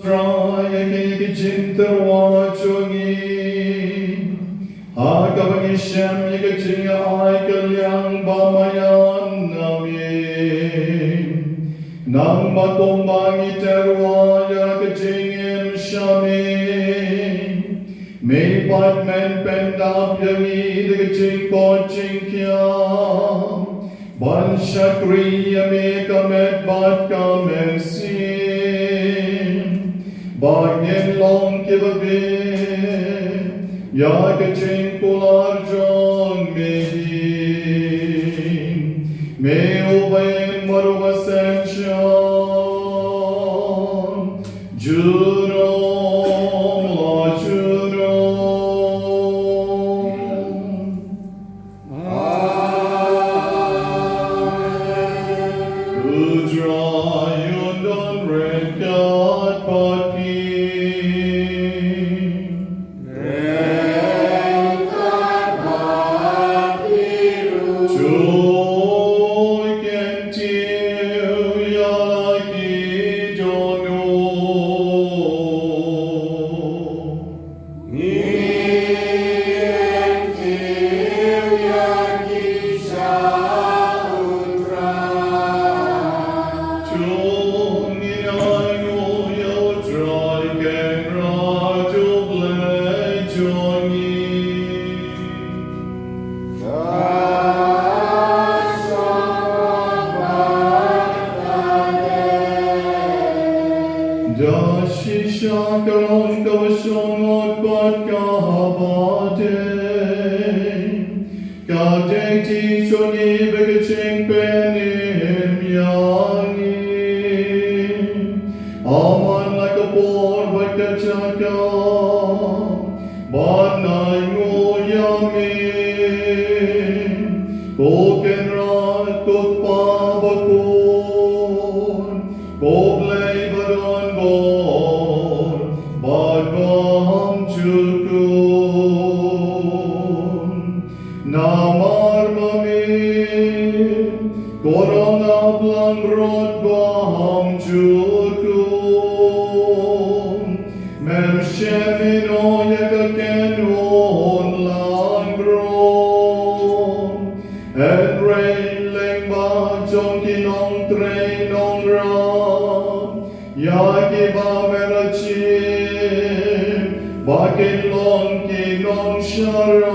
Trai, ïa ki ki jingtyrwa jong ngi. Ha kaba ngi shem ïa ka jingïa-ai kylliang ba maïan na me. Nangba kumba ngi tyrwa ïa ka jingim sha me, me pat men pyndap ïa ngi da ka jingkoit jingkhiah. Ban shakri ïa me ka met bad ka mynsiem, ba ngin long kiba bit ïa ka jingkular jong me. Me uba im bad uba synshar junom la junom. U Trai un don ryngkat bad phi. To kyntiew ïa la ki dohnud. Ngi kyntiew ïa ki sha U Trai. To ngin ainguh ïa U Trai Kynrad U Blei jong ngi. Da shisha ka long kaba shongkun bad kaba dei, ka dei ti jong ngi bad ka jingpynim ïa ngi. Ha man la ka por bad ka jaka, ban ainguh ïa me, ko Kynrad, ko Kpa bakhuid, ko Blei ba don bor bad bymjukut. Namar ba me, ko langbrot ba hangtu kum. Mem shem ino ïa ka ken un langbrot. Hynrei lyngba jong ki nongtrei nongrap, ïa kiba me la shim ba kin long ki nongsharai,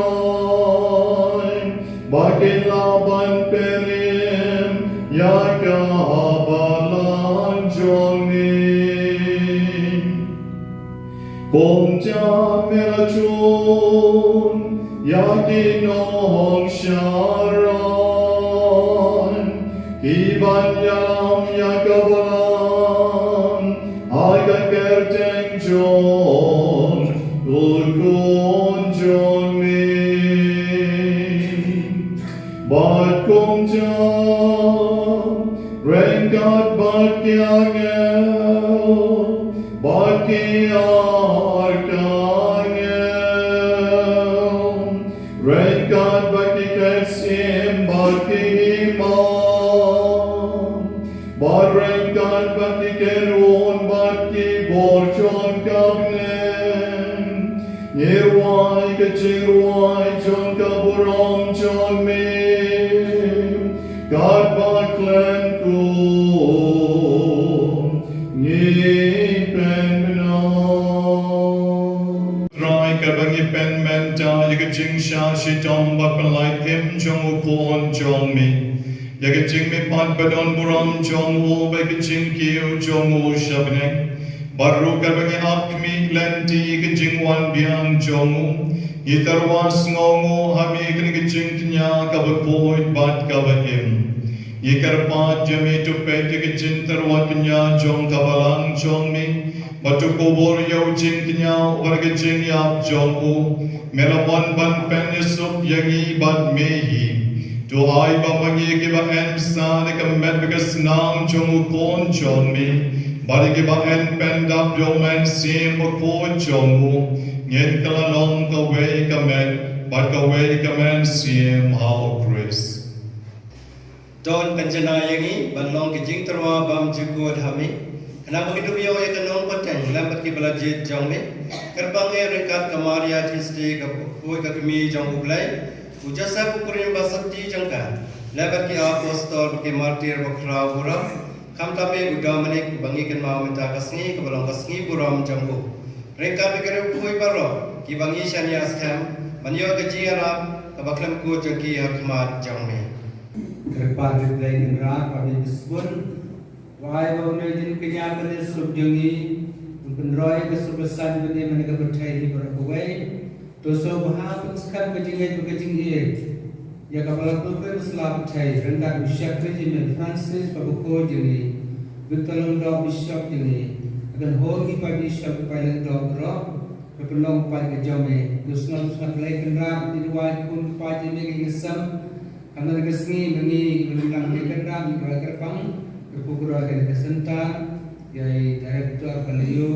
ba kin lah ban pynim ïa ka balang jong me. Kumta me la tun ïa ki nongsharai, ki ban ïalam ïa ka balang ha ka kyrteng jong u Khun jong me. Bad kumta, ryngkat bad ki angel bad ki archangel, ryngkat bad ki khet syiem bad ki imam, bad ryngkat bad ki kynhun bad ki bor jong ka bneng, ngi rwai ka jingrwai jong ka burom jong me katba khlem kum ngi pynbna. Trai, katba ngi pynmynta ïa ka jingshah shitom bad pynlait im jong u Khun jong me, ïa ka jingmihpat ba don burom jong u bad ka jingkiew jong u sha bneng, bad ruh katba ngi ap khmih lynti ïa ka jingwan biang jong u, ngi tyrwa sngewnguh ha me kane ka jingkñia kaba khuid bad kaba im. Ngi kyrpad ïa me to peit ïa ka jingtyrwa kñia jong ka balang jong me, bad to kubur ïa u jingkñia bad ka jingïap jong u. Me la mon ban pynïasuk ïa ngi bad me hi. To ai ba ma ngi kiba yn bsa da ka met bad ka snam jong u Khun jong me, bad ïa kiba yn pyndap da u Mynsiem Bakhuid jong u, ngin kylla long kawei ka met bad kawei ka mynsiem ha u Khrist. To pynjanai ïa ngi ban long ka jingtyrwa bymjukut ha me, khnang ba ngin ym ïoh ïa ka nongpateng lem bad kiba la jied jong me. Kyrpang ïa ryngkat ka Maria Theisotti, ka khuid ka kmie jong U Blei, u Joseph u kurim ba sopti jong ka, lem bad ki apostol bad ki martir ba khraw burom, khamtam ïa u Dominic uba ngi kynmaw mynta ka sngi kaba long ka sngi burom jong u. Ryngkat bad ki riewkhuid baroh kiba ngi shaniah skhem ban ïoh ka jingïarap kaba khlem kut jong ki ha khmat jong me. Kyrpad ïa U Blei Kynrad ba me bishkun, ba ai ba une u jingkñia bad u suk jong ngi un pynroi ka suk ka saiñ bad ne mane ka pyrthei hi baroh kawei. To sngewbha pynskhem ka jingngeit bad ka jingïeit ïa kaba la pynroi sla pyrthei ryngkat u shakri jong me Francis Bakhuid jong ngi, Victor Lyngdoh Bishop jong ngi, bad hynrei ki paid bishop, ki paid lyngdoh baroh, ba pynlong paid ka jong me. To sngewbha Blei Kynrad, ngi duwai khun paid jong me ka ïing ka sem. Khamtam ïa ka sngi ba ngi, ngi lum lang Blei Kynrad, ngi duwai kyrpang, kyrkhu kyrdoh ïa kane ka center, ïa i director ka Leo,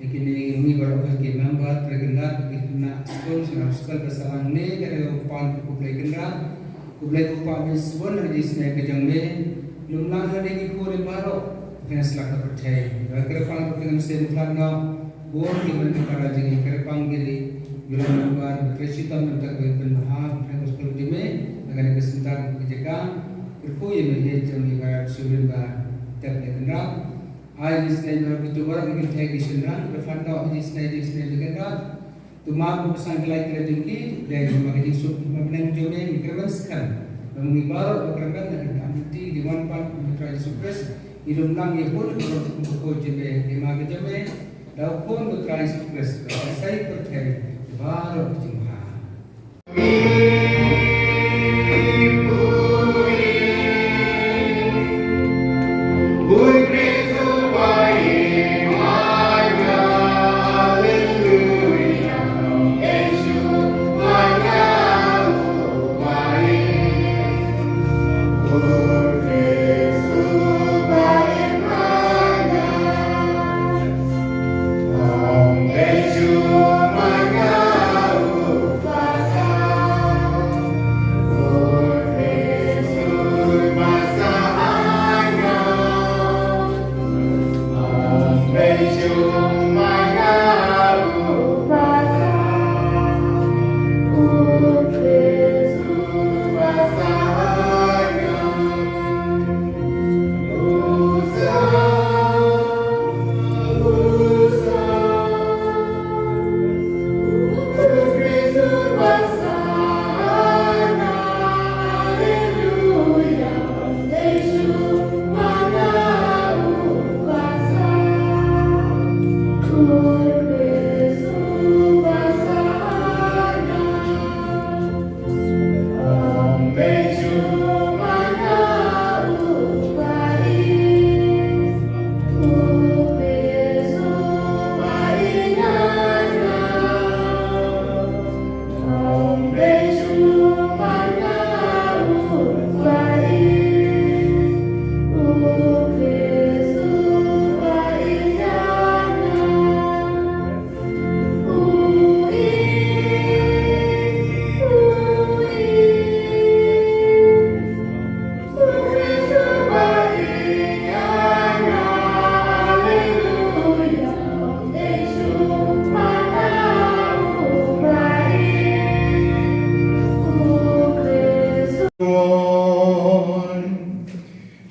ïa kine ngi baroh ki member, Blei Kynrad, ki khynnah skul, sha hostel ba sah lang ne, ka dei u pan kyrkhu Blei Kynrad, u Blei u pan bishkun ha ka jingisynei ka jong me, lum lang ha kine ki khun baroh, kane slak ka pyrthei. Duwai kyrpang ka Blei Kynrad sha khlad noh, bun ki ban ka para jong ngi kyrpang ki ri, ki long member, ki trei shitom na ka bynta ka bynta ka skul jong me, na kane ka center ka jaka, kyrkhu ïa me ïa jong ngi para shurin ba tep Blei Kynrad. Ai jingisynei na kitu baroh ki kynthei ki shynrang, ba phan noh jingisynei jingisynei Blei Kynrad. To map ba pynsan ka lai ka jong ki, dei ma ka jingsuk ma bneng jong me, ngi kyrmen skhem. Ba ngi baroh ba kyrmen na ka bynta ki wan pat U Trai Jisu Khrist, ngi lum lang ïa bun ka bun ka jong me, ïa ma ka jong me. Da u Khun U Trai Jisu Khrist, ba u sei pyrthei baroh ka jingbha.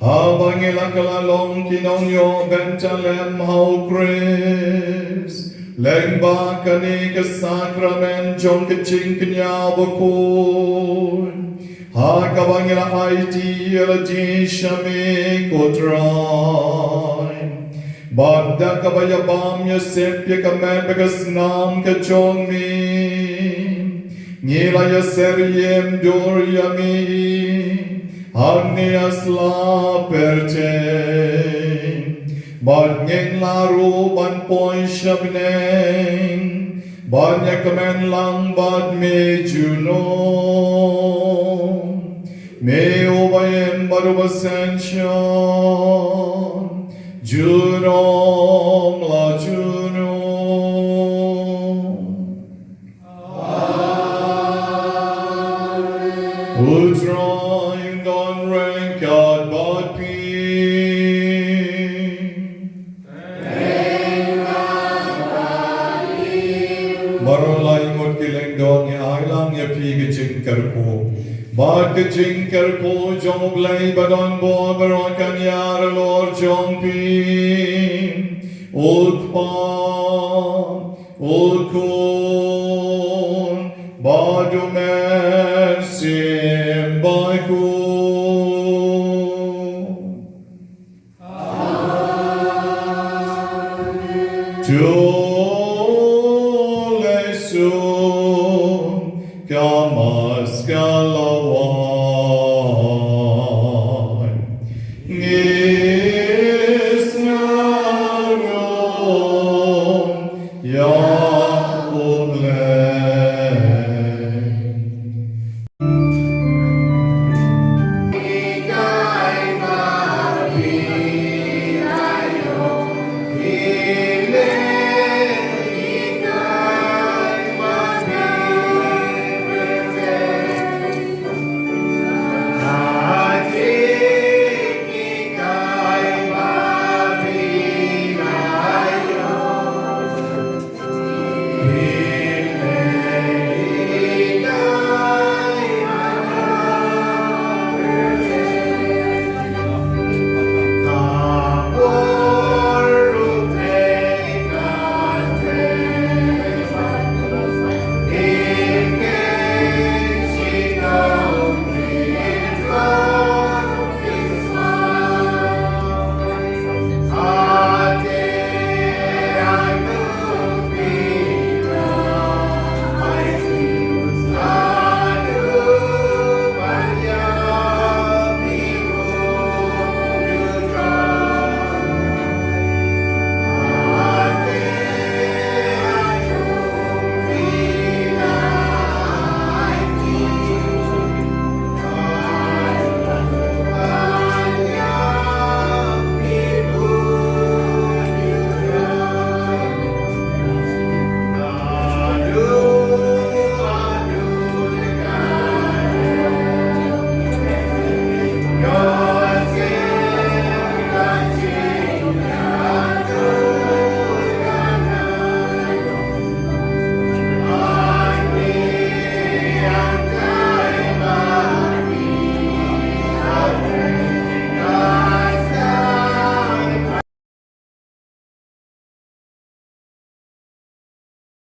Haba ngi la kylla long ki nongïoh bynta lem ha u Khrist lyngba kane ka sakramen jong ka jingkñia bakhuid, ha kaba ngi la aiti ïa lade sha me ko Trai, bad da kaba ïa bam ïa sep ïa ka met bad ka snam ka jong me, ngi la ïa syriem dur ïa me hangne ha sla pyrthei, bad ngin lah ruh ban poi sha bneng ban ïa kmen lang bad me junom. Me uba im bad uba synshar junom la junom. U Trai un don ryngkat bad phi. Baroh lai ngut ki lyngdoh, ngi ai lang ïa phi ka jingkyrkhu. Bad ka jingkyrkhu jong U Blei ba don bor baroh kan ïar halor jong phi. U Kpa, U Khun, bad U Mynsiem Bakhuid. To leh sum ka Mass ka la wan. Ngi